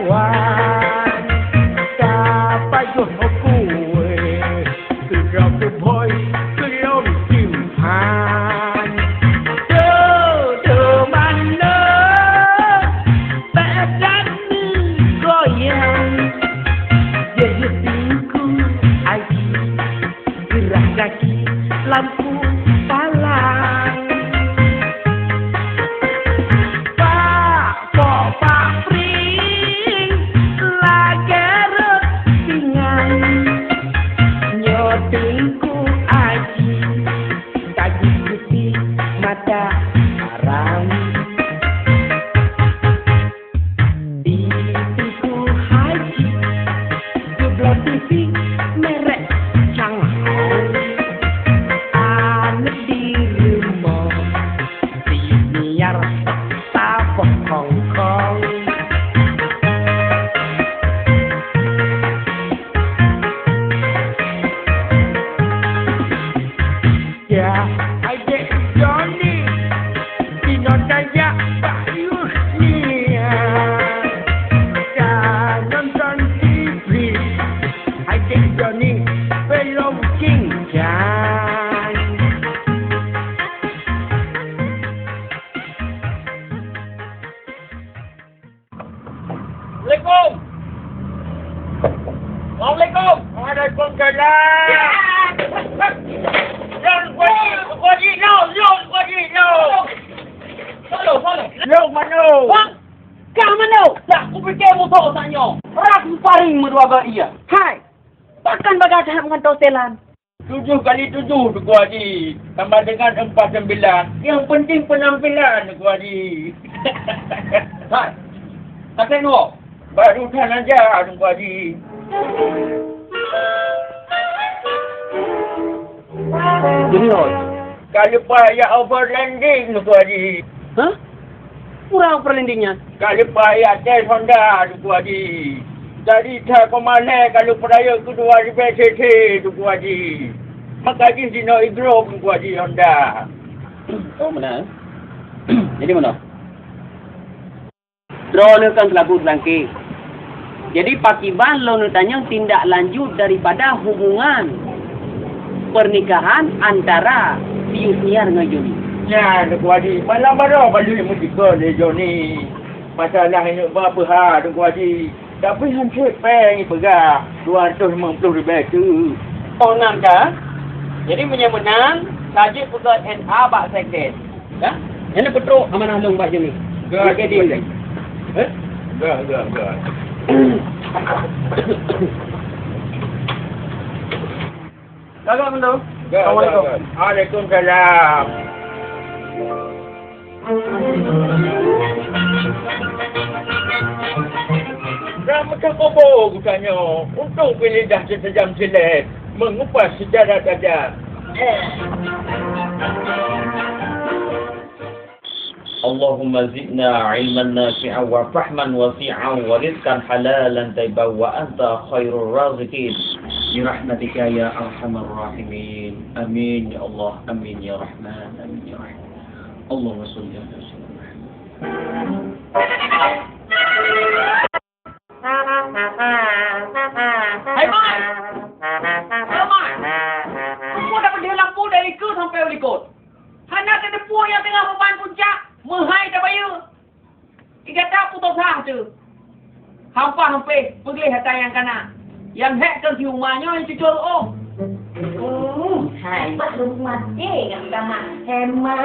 Wan, tapajoh kue, sidroe kubhôi keu lôn simpan. Dudoe manök, bèk that meugoyang, jeuet teungku aji. Geurah gaki lampu palang. Pak pok pak pring lagèe rot pingan. Nyoe teungku aji ka geuseuti mata arang. Di Teungku Haji geubloe T V merek Changhong. Aneuk di rumoh, di niar saboh kongkong. Ya, adik Joni, inoe tajak bak Yusnia. Ka nonton T V, adik Joni belom cincang. Assalamualaikum. Assalamualaikum. Waalaikumsalam. Lôn kuaji, kuaji, lôn, lôn kuaji, lôn. Halo, halo. Lôn manoe? Wah, kah manoe? Dah kupike musoh tanyoe. Rak paring meudua bak ia. Hai, pakon bagah that ngon toselan? Tujuh kali tujuh, Teungku Haji, tambah dengan empat sembilan. Yang penting penampilan, Teungku Haji. Hai, sakét nyoe. Baru that aja, Teungku Haji. Junior. Ka lupa ya overlanding, Teungku Haji. Hah? Kurang perlindingnya. Ka lupa ya tes Honda, Teungku Haji. Jadi that koma lhèe ka lupa rayeuk keudua ribèe cc, Teungku Haji. Maka jih jinoe igrop, Teungku Haji, Honda. Oh, meunan. Jadi meunoe. Droeneuh kan seulaku teulangké. Jadi, pakriban lôn neutanyong tindak lanjut daripada hubungan pernikahan antara si Yusniar ngon Joni? Nyan, Teungku Haji, malam baroe balut meusikon lé Joni. Masalah nyoe ba peuha, Teungku Haji. Tapi han cit péng jipeugah dua ratus lima puluh ribèe teuk. Oh, nyan ka? Jadi, meunyoe meunan, ka jeuet peugöt N A bak sekdes. Dah? Nyan peutrok amanah lôn bak Joni. Ga, Oke, ga, deal. Ga. Eh? Ga, ga, ga. Kakak Mendo. Ga, ga, Assalamualaikum. Ga. Waalaikumsalam. Dah meucakobo geutanyoe, untông pih lidah teutajam silet, meungupas secara tajam. Allahumma zidna ilman nafi'an wa fahman wasi'an wa rizqan halalan thayyiban wa anta khairur raziqin. Bi rahmatika ya arhamar rahimin. Amin ya Allah, amin ya Rahman, amin ya Rahim. Allahumma shalli ala sayyidina Muhammad. Hai, Mai! Hai, Mai! Peue tapeudeh lampu dari likôt sampai u likôt? Hana tateupeue nyang teungoh beuban puncak, meuhai tabayeue. Di gata putôh sah teuh. Hampah hampéh, peugleh ata nyang kana. Nyang hék keu si Uma nyoe cucul oh. Hmm, hai, bah lôn maté ngon gama Hema.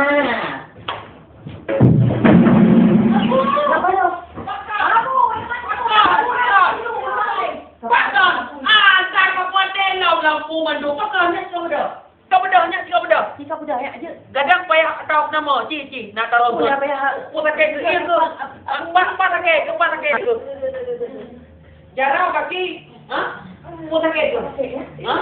Pakon? Asai ka peumaté lom lampu mandum. Pakon nyan ka beudôh? Ka beudôh nyan, ka beudôh. Ka beudôh nyan, jeuet. Gadang payah atau nama, ci, ci, na tarô. Oh, dah payah. Peue sakét keuh, iya keuh. Apa, apa sakét, apa sakét keuh? Jarau kaki, ha? Peue sakét keuh? Ha?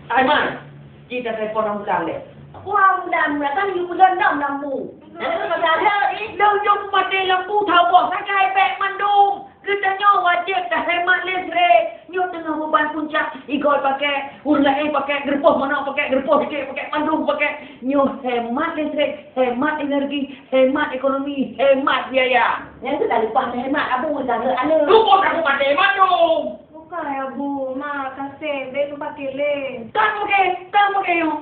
Aiman, kita telepon orang muda deh. Aku orang muda, muda kan you belum dong lampu. Nanti kalau ada, eh, lông jông mati lampu, thabo, sakét bèk mandum. Geutanyoe wajéb tahemat listrik. Nyoe teungoh Puncak, Igol pakai, ureueng laén pakai, geurupoh manok pakai, geurupoh dikek pakai, mandum pakai. Nyoe hemat listrik, hemat energi, hemat ekonomi, hemat biaya. Nyan keuh ka leupah meuhemat, Abu, dah lheueh aneuk. Luput aku maté mandum. Bukai, Abu, ma, kaseh, bèk meupaké lé. Ka meupaké, ka meupaké nyoe.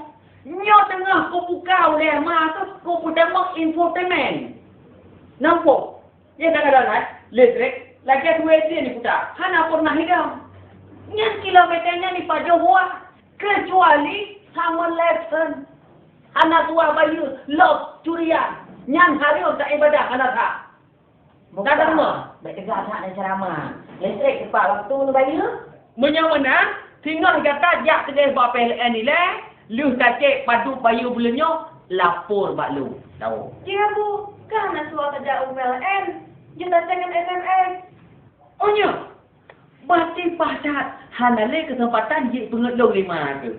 Nyoe teungoh kubuka ulèe ma keuh kupeutamong infotainment. Nampak? Nyang ka gadôh na listrik, lagèe dua isi diputa, hana pernah hilang. Nyan kilometer nyan dipajoh buah, kecuali summer lesson. Hana tuah bayeue, lom curian. Nyan hareuem taibadah hana that. Bukan. Dah deungoe? Bèk teuga that dan ceramah. Listrik tepat waktu neubayeue. Meunyoe meunan, singoh gata jak keudeh bak P L N ilèe, lheueh tacèk padub bayeue buleuen nyoe, lapor bak lôn. Tahu. Iya, Bu. Ka hana suah tajak u P L N. Jeuet tacèk ngon S M S. Oh, nyoe? Bah tipah that, hana lé keuseumpatan jeuet peungeut lôn lima ratus.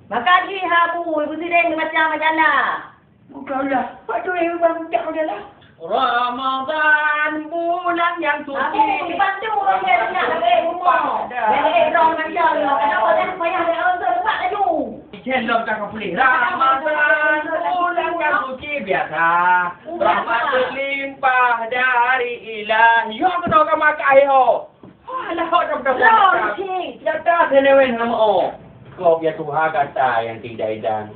Maka jih, ha, Bu, Ibu sidang baca majalah. Bukan lah. Pak tu yang bang tak majalah. Ramadan, bulan yang suci. Aku dibantu orang dia nak lagi rumah. Jadi, orang macam ni, kadang-kadang payah dia orang tu, lepas laju. Ijin lom tak boleh. Ramadan, bulan yang suci biasa. Rahmat berlimpah dari Ilahi. Yo, kena ke Makkah, yo. Alah, hok dah, dah, dah. Lom, cik. Nyata senewen nama, oh. Kau ya Tuhan kata yang tidak idan.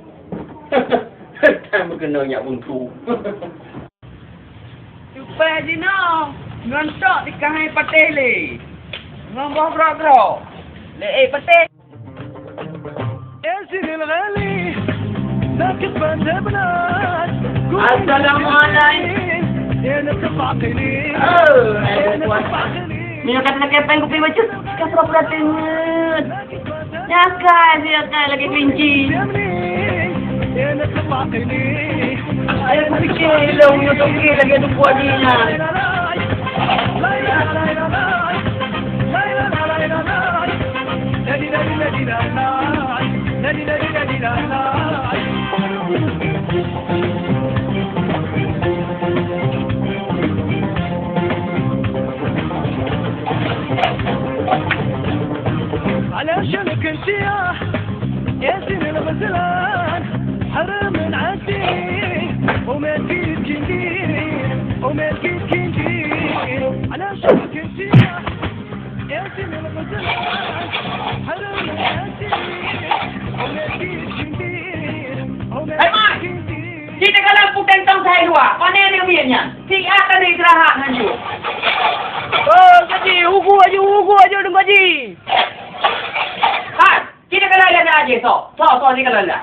Kan berkena nyak buntu. Cupai jinoe, ngon tok dikahai patéh lé. Ngon boh grok-grok. Lé, eh, patéh. Assalamualaikum. Oh, eh, puan. Minyak kata nak kepeng kupi bacut. Ka pura-pura teungeut. Nyakai, nyakai lagèe kelinci. Ayo kupikir lom, nyoe toke lagèe duek buah jih nyan. علشانك انت يا ياسين الغزلان، حرام نعدي وما تجيب جندي، وما تجيب جندي. علشانك انت يا ياسين الغزلان، حرام نعدي وما تجيب جندي، وما تجيب جندي. Hai, Mai! Ci takalon peue teuntong keuhai luwa. Pane aneuk miet nyan? Siat aneuk istirahat hanjeuet. Oh, Gaji, ugu aju, ugu aju, Teungku Gaji. Hai, ci takalon lam aja, so. So, so, ci takalon lam.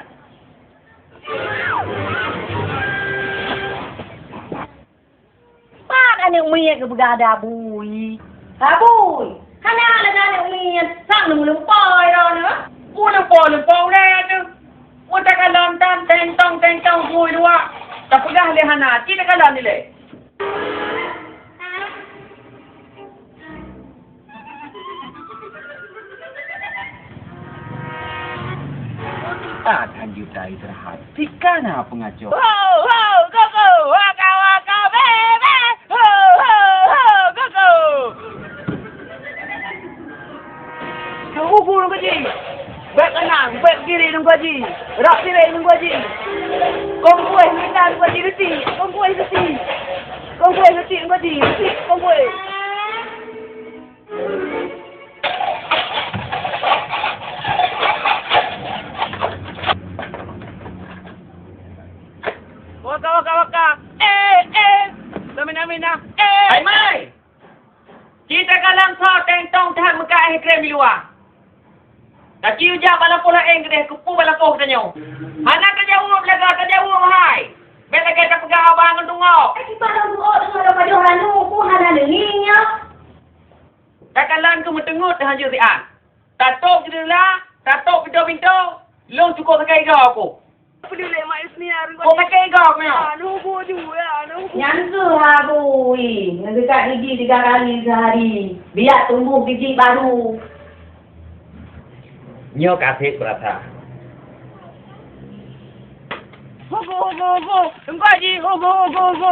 Pat aneuk miet geupeugah ada bui. Ha bui, hana lagèe aneuk miet, sang neumeulimpah droeneuh. Peue limpah-limpah ulèe teuh? Meutakalon tan tentong-tentong bui luwa, tapeugah lé hana, ci takalon ilèe. That hanjeuet ta istirahat. Pih ka na peungaco. Ho, ho, gogo, waka, waka, be, be. Ho, ho, ho, gogo. Keu ugu Teungku Haji. Bèk kanan, bèk kiri Teungku Haji. Rab piléh Teungku Haji. Kong kuéh mita Teungku Haji, reuti. Kong kuéh reuti. Kong kuéh reuti Teungku Haji, reuti kong kuéh. Waka, waka, waka. Eh, eh. Lamina, mina. Eh. Hai, Mai. Ci takalon soe tentong that meuka akhé krém di luwa. Tapi ujak bak lampôh laén keudeh, keupeue bak lampôh geutanyoe. Hana tajaweueb lagèe tajaweueb hai. Bèk lagèe tapeugah haba ngon teungok. Eh, kiban lôn teungok deungon lôn pajoh lanu, peue hana deungi nyoe? Takalon keu meuteungeut hanjeuet siat. Tatôp jeundela, tatôp pintoe-pintoe, lôn cukôp sakai igoe ku. Peue lé mak Isnia reugot. Kok sakai igoe ku nyoe? Ah, nubu ju, ya, nubu. Nyan keuh ha bui, neusikat gigi tiga kali sehari. Biar tumbuh gigi baru. Nyoe ka sép beurasa. Hubu, hubu, hubu. Engkau ji, hubu, hubu, hubu.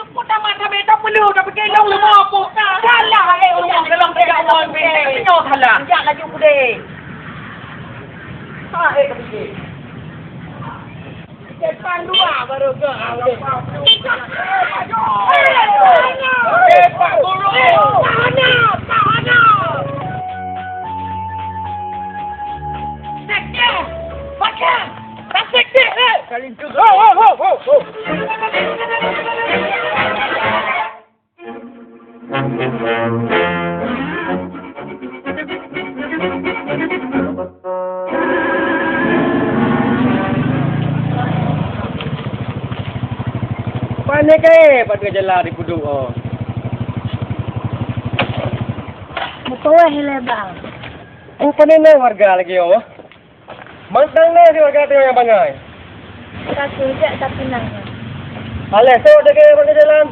Teupot tamat sabe tapeuleuh, tapike lôn leumo po. Salah, eh, ureueng dalam tiga wan benteng. Nyoe salah. Jak laju pudeh. Ah, eh, tapike. Depan dua baru ke, ah, udah. Eh, Pak Guru. Tahan, tahan. Sekte. Baca. Tasik deh, eh. Ho, ho, ho, ho, ho. Pane kae pat jalan di puduk, oh. Beutôi lé, Bang. Rupane na warga lagi, oh. Mantong na si warga teuh nyang bangai. Ka kujak tapi nanya. Alah, sok degei bak jalan.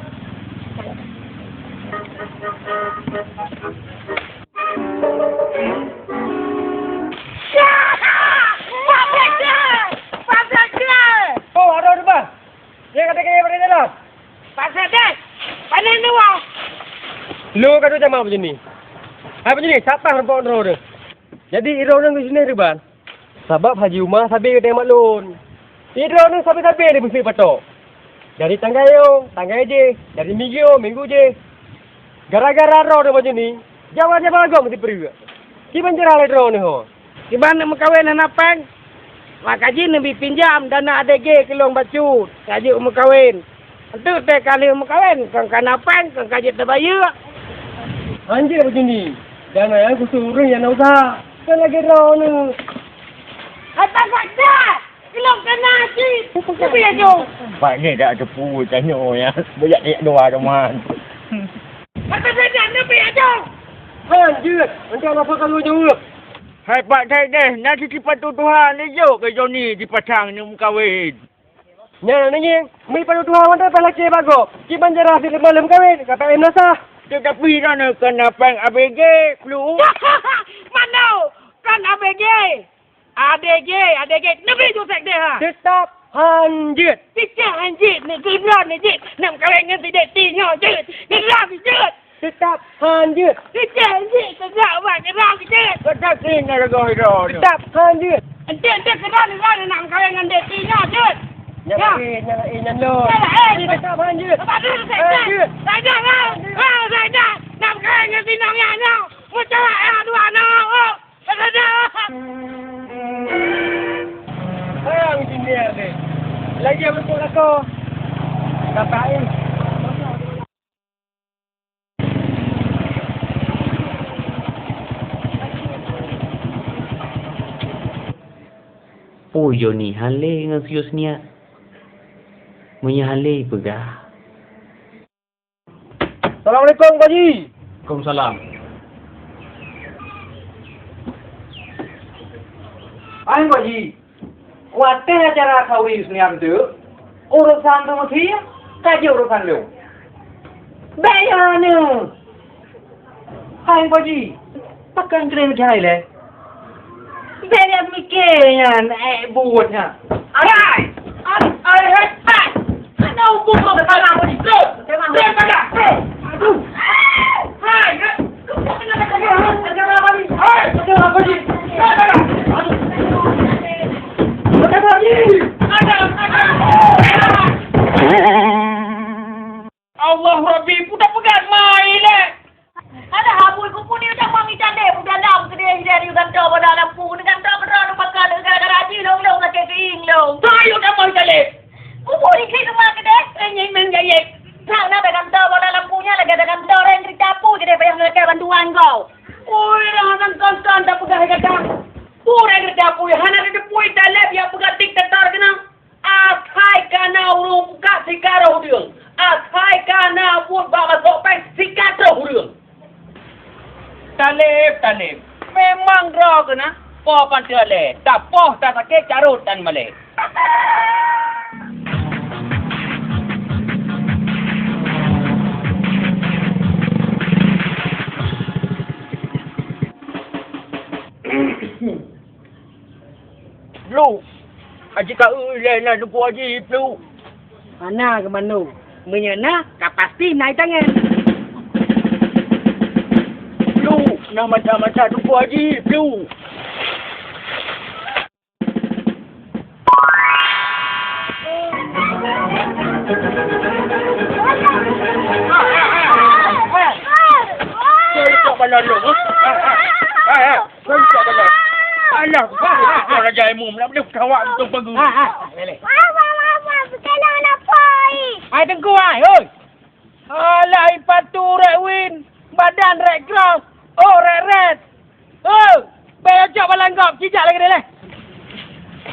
Oh, ada, ada, bah. Dia kata kaya bak jalan. Pasal deh, panen dua. Lo kata sama macam ni. Apa macam ni? Siapa harbok droe tu? Jadi, droeneuh di sini, Riban? Sabab Haji Uma sabe geutanyoe mat lôn. Droeneuh sabe-sabe di Mesir patok. Dari tanggai yong, tanggai jih, dari minggu yong, minggu jih. Gara-gara droeneuh bak nyoe ni, jawa-jawa lagom sipeureuek. Kiban cara lé droeneuh ho? Kiban neuk meukawen hana péng. Maka jih neubi pinjam dana A D G keu lôn bacut, ka jeuet meukawen. Enteuk teuka lheueh meukawen, kon ka na péng, kon ka jeuet tabayeue. Hanjeuet bak nyoe ni. Dan ayah khusus ureueng nyang na useuha. Kan lagèe droeneuh. Hai, tak ada. Ilok kana cit. Tapi ya, Jong. Pak ni tak teupeu tanya ya. Banyak tiap dua teman. Kata saja, tapi ya, Jong. Han, jeuet. Engkau apa kalau jawab? Hai Pak Saideh, na sipatu Tuhan, ijok keu Joni dipasang neuk meukawen. Nyan, nyan, nyan. Meunyoe padub tuha mantong pah lakèe bagoe. Kiban jarah sileuem lom kawén, ka payah meunasah. Teutapi droeneuh kon na péng A B G, Plu. Manoe, kon A B G. A D G, A D G. Neubi ju sekdeh, ha. Teutap han jeuet. Cicéh han jeuet, neuk keudroe neuk jeuet. Neuk meukawen ngon si Deti nyoe jeuet. Keudroe jeuet. Teutap han jeuet. Teutap han jeuet. Teutap han jeuet. Enteuk, enteuk keudroe, keudroe nak meukawen ngon Deti nyoe jeuet. Nyan laén, nyan laén, nyan lôn. Nyan laén. Teutap han jeuet. Han jeuet. Saja, ha, ha, saja. Nak meukawen ngon si Nong nyan nyoe. Meucawak ya dua nyoe. Oh, saja. Sayang si Mir ni. Lagi beutôi lakoe. Kata, eh. Peue Joni han lé ngon si Yusnia? Meunyoe han lé, peugah. Assalamualaikum, Pak Haji. Waalaikumsalam. Hai, Pak Haji. Watèe acara khauri Yusniam tu, urusan tu meusti ka jeuet urusan lôn. Bèk nyan nyoe. Hai, Pak Haji, pakon keuneuk meucahai lé? Bèk nyan mike nyan, eh, buet nyan. Arai! Arai, hai, hai! Hana hukôm kau keusalah, Pak Haji. Trôh! Trôh, padah! Trôh! Aduh! Hai! Allah Rabbi, peue tapeugah mai lé. Ada habui kupuni udah mami tandé, udah dam keudéh ilèe di kantor pada lampu, di kantor keudroe nu pakat gara-gara jih lôn, lôn lakèe keuieng lôn. Tayo damai tandé. Kupuni klik rumah keudéh, eh, nyeng meng jayek. Sang na di kantor pada lampu nyan lagèe di kantor rèng kereta api keudéh payah lakèe bantuan kau. Oi, dah nang kon-kon tapeugah gata. Ureueng geuda pui hana teupui taleb nyang peugah diktator keunan. Asai kana ureueng buka sikaroh udeueng. Asai kana buet bak masok péng sikaroh udeueng. Taleb, taleb. Memang droe keunan. Poh panteue lé. Tapoh tasakét carôt tan malée. Plu, aji ka eu ilèe na Teungku Aji, Plu. Hana keumanö. Meunyoe na, ka pasti na i tangan. Plu, na mata-mata Teungku Aji, Plu. Saya tak pandang dulu. Saya tak pandang. Alah, kau raja ilmu, nak boleh kawak untung bagus. Hai Teungku, hai, oi. Alah, ipatu rek win, badan rek kros, oh, rek ret. Oh, bèk cok balang gop, cijak lagèe nyoe lé.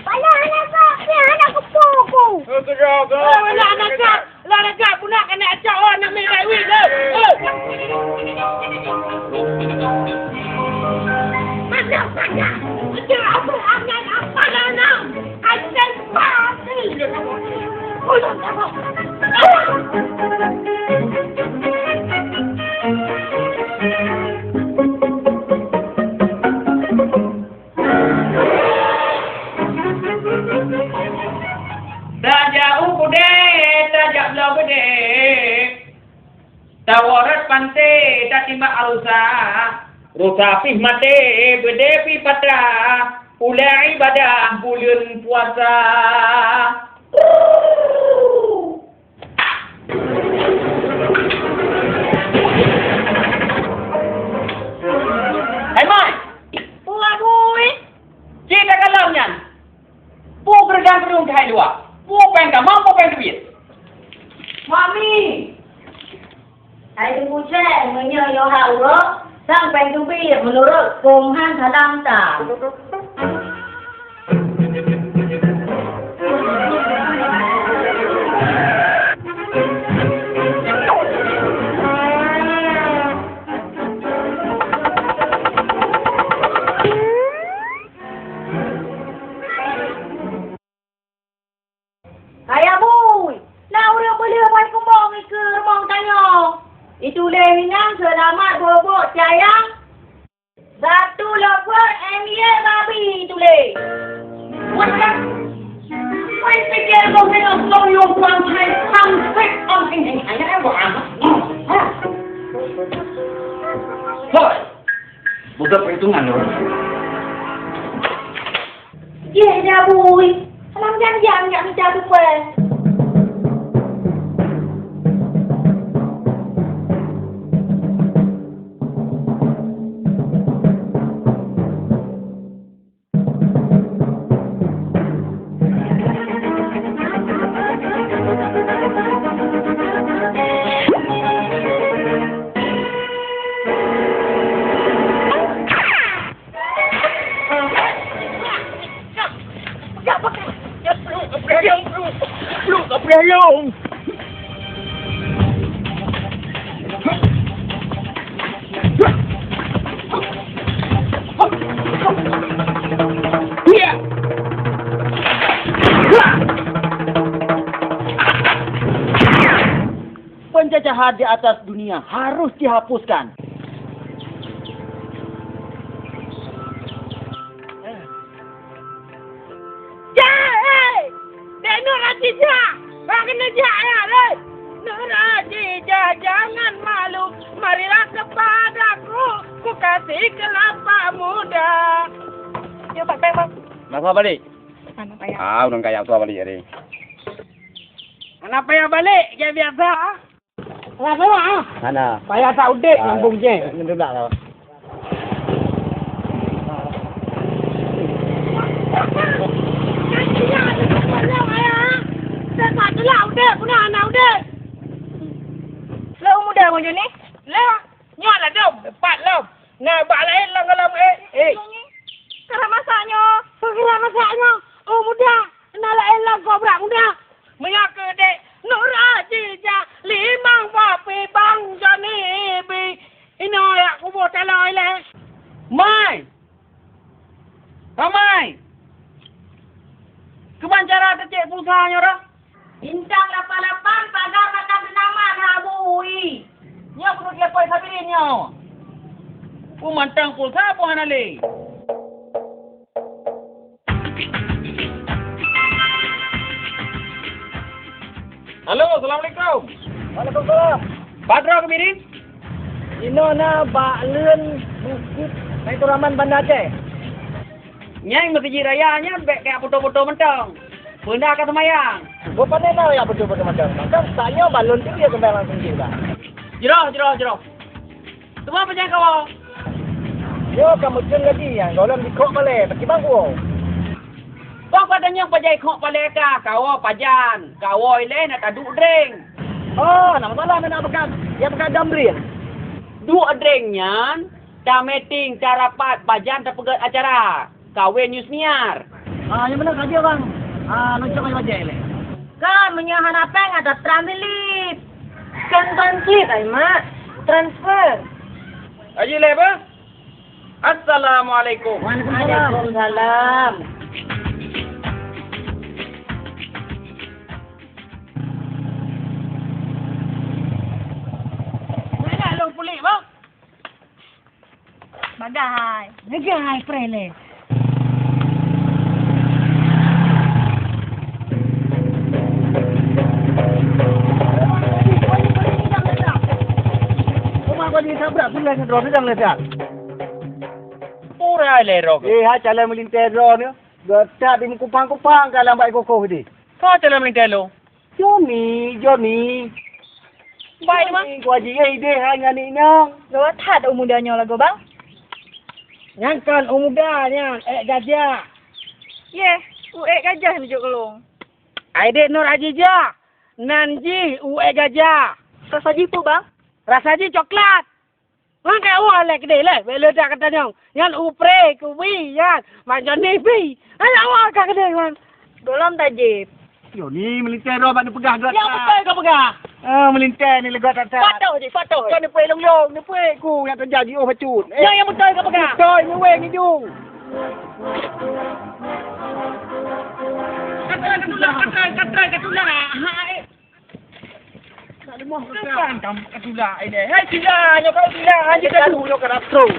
Balang aneuk gop, ya, aneuk kupu ku. Eh, gerak, gerak. Oh, lah aneuk gop, lah aneuk gop, pun nak kena cok, oh, aneuk mik rek win, eh. Eh. Aneuk, aneuk, itu apa, aneuk apa, aneuk? Tajak u keudè, tajak bloe beudé. Tawoe rot panté, tatimbak arusa. Rusa pih maté, beudé pih patra. Ulèe ibadah buleuen puasa. Hai Mai! Peue bui? Ci takalon nyan. Peue geureudang keudong keuhai luwa? Peue péng tamong, peue péng teubiet? Mami! Hai Teungku Cen, meunyoe yoh hak uroe, Sang péng teubiet meunurot kong han salam ta. Kaya bui, na ureuëng peuleueh boh kumbong ikeue rumoh tanyoe. Ituléh inong seulamat bobok cayang, satu lopot M Y babi ituléh. Wah, wah, pikir kau kena kau yang kuang hai pang pek on ini hanya buat anak. Hoi, budak perhitungan orang. Jih nyang bui, lam janjang jak mita tupai. Penjajahan di atas dunia harus dihapuskan. Cai! Dek Nur Azizah! Bak keuneuk jak ayah lé! Nur Azizah, jangan malu, marilah kepadaku, ku kasih kelapa muda. Yo, Pak Peng, Bang. Dah balik? Anak ayah. Ah, udah kayak tua balik hari. Anak payah balik, kayak biasa. Anak payah, ah? Mana? Payah tak udek, ah, nyambung je. Ini dah lah. Lôn muda ngon jih ni? Lé, nyoe ladôm, pat lom. Na bak laén lam galam, eh, eh. Keuhai masa nyoe. Keuhai masa nyoe. Oh, muda. Na laén lam kobra muda. Meunyoe keu dek Nur Azizah limong boh pibang Johnny B. Inoe yak kuboh taloi lé. Mai! Ramai! Keuban cara teucék pulsa nyoe dah? Bintang lapan lapan pagar mata teunaman hak bui. Nyoe peuruet lapor Sabirin nyoe. Peue mantong pulsa pun hana lé. Halo, assalamualaikum. Waalaikumsalam. Padroe keubiet? Inoe na bak leuen Bukit Maituraman Banda Aceh. Nyang meuseujid raya nyan bék kajak foto-foto mantong. Peue na ka seumayang. Boh pané na raya foto-foto mantong. Maka tanyoe balon tu dia keumbang langsung jih dah. Jroh, jroh, jroh. Teuma peue nyang kawoe? Nyoe ka meuteun lagi nyang gohlom jikhok palée, pakibang kuwoe. Bah pada nyang pajan jikhok palée ka, kawoe pajan. Kawoe ilée na taduek dreng. Oh, na masalah meunan bekas. Ya bekas dam dreng. Duek dreng nyan, tameeting, tarapat, pajan tapeugét acara. Kawen Yusniar. Ah, nyang meunan saja, Bang. Ah, lôn cok bajée lé. Kan meunyoe hana péng ada translip. Kan translip ai, Mak. Transfer. Haji lé, Bang. Assalamualaikum. Waalaikumsalam. Waalaikumsalam. Nak, nak lôn pulik, Bang. Bagai. Bagai, preh lé. Uma kau di sabrak, pun dah droe sedang letak. Pura lé rok. Eh, ha, calon meulintèe droe ni. Geutak di meukupang-kupang ka lam bai kokoh di. Ka calon meulintèe lo. Joni, Joni. Bai, Mak. Joni, gua jiyeh ideh hai nyan inong. Gawat that u muda nyoe lagoe, Bang. Nyan kan u muda nyan, ék gajah. Yeh, u ék gajah neujok lôn. Ai dek Nur Azizah, nan jih u ék gajah. Rasa jih peue, Bang? Rasa jih coklat. Ngon keu awak Lé keudeh lé, bèk le that gata nyoe. Nyan upré kubi nyan, mak Joni pi. Ayo awak ka keudeh nyan. Gohlom tajép. Yo ni meulintèe droe bak neupeugah gata. Nyang beutôi kapeugah. Ah, meulintèe ni leugot that. Patoh jih, patoh. Kau neupeuék lông-lông, neupeuék ku nyang teuja jiôh bacut. Eh. Nyang, nyang beutôi kapeugah. Beutôi, meuwéng ijung. Katrai, katrai, katrai, katrai, katrai. Hai. Bukan kamu katulak ini. Hai, sila, nyoe kau sila, anjing kadu. Nyoe kena truk.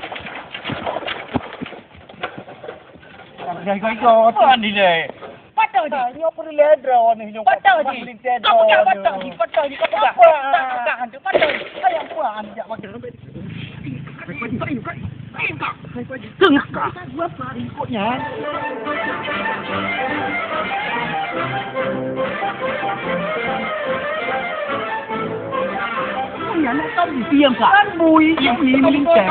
Dah, dah, dah, dah. Tuan ni deh. Patah je. Nyoe perlu ledro ni, nyoe. Patah je. Melintir. Kau pegang patah je, patah je, kau pegang. Apa? Tak pegang hantu, patah je. Ayam puan, jak makan. Tengah kah? Buat apa ikutnya? Ui, anak tadi diam kah? Kan bui, diam ni melintir.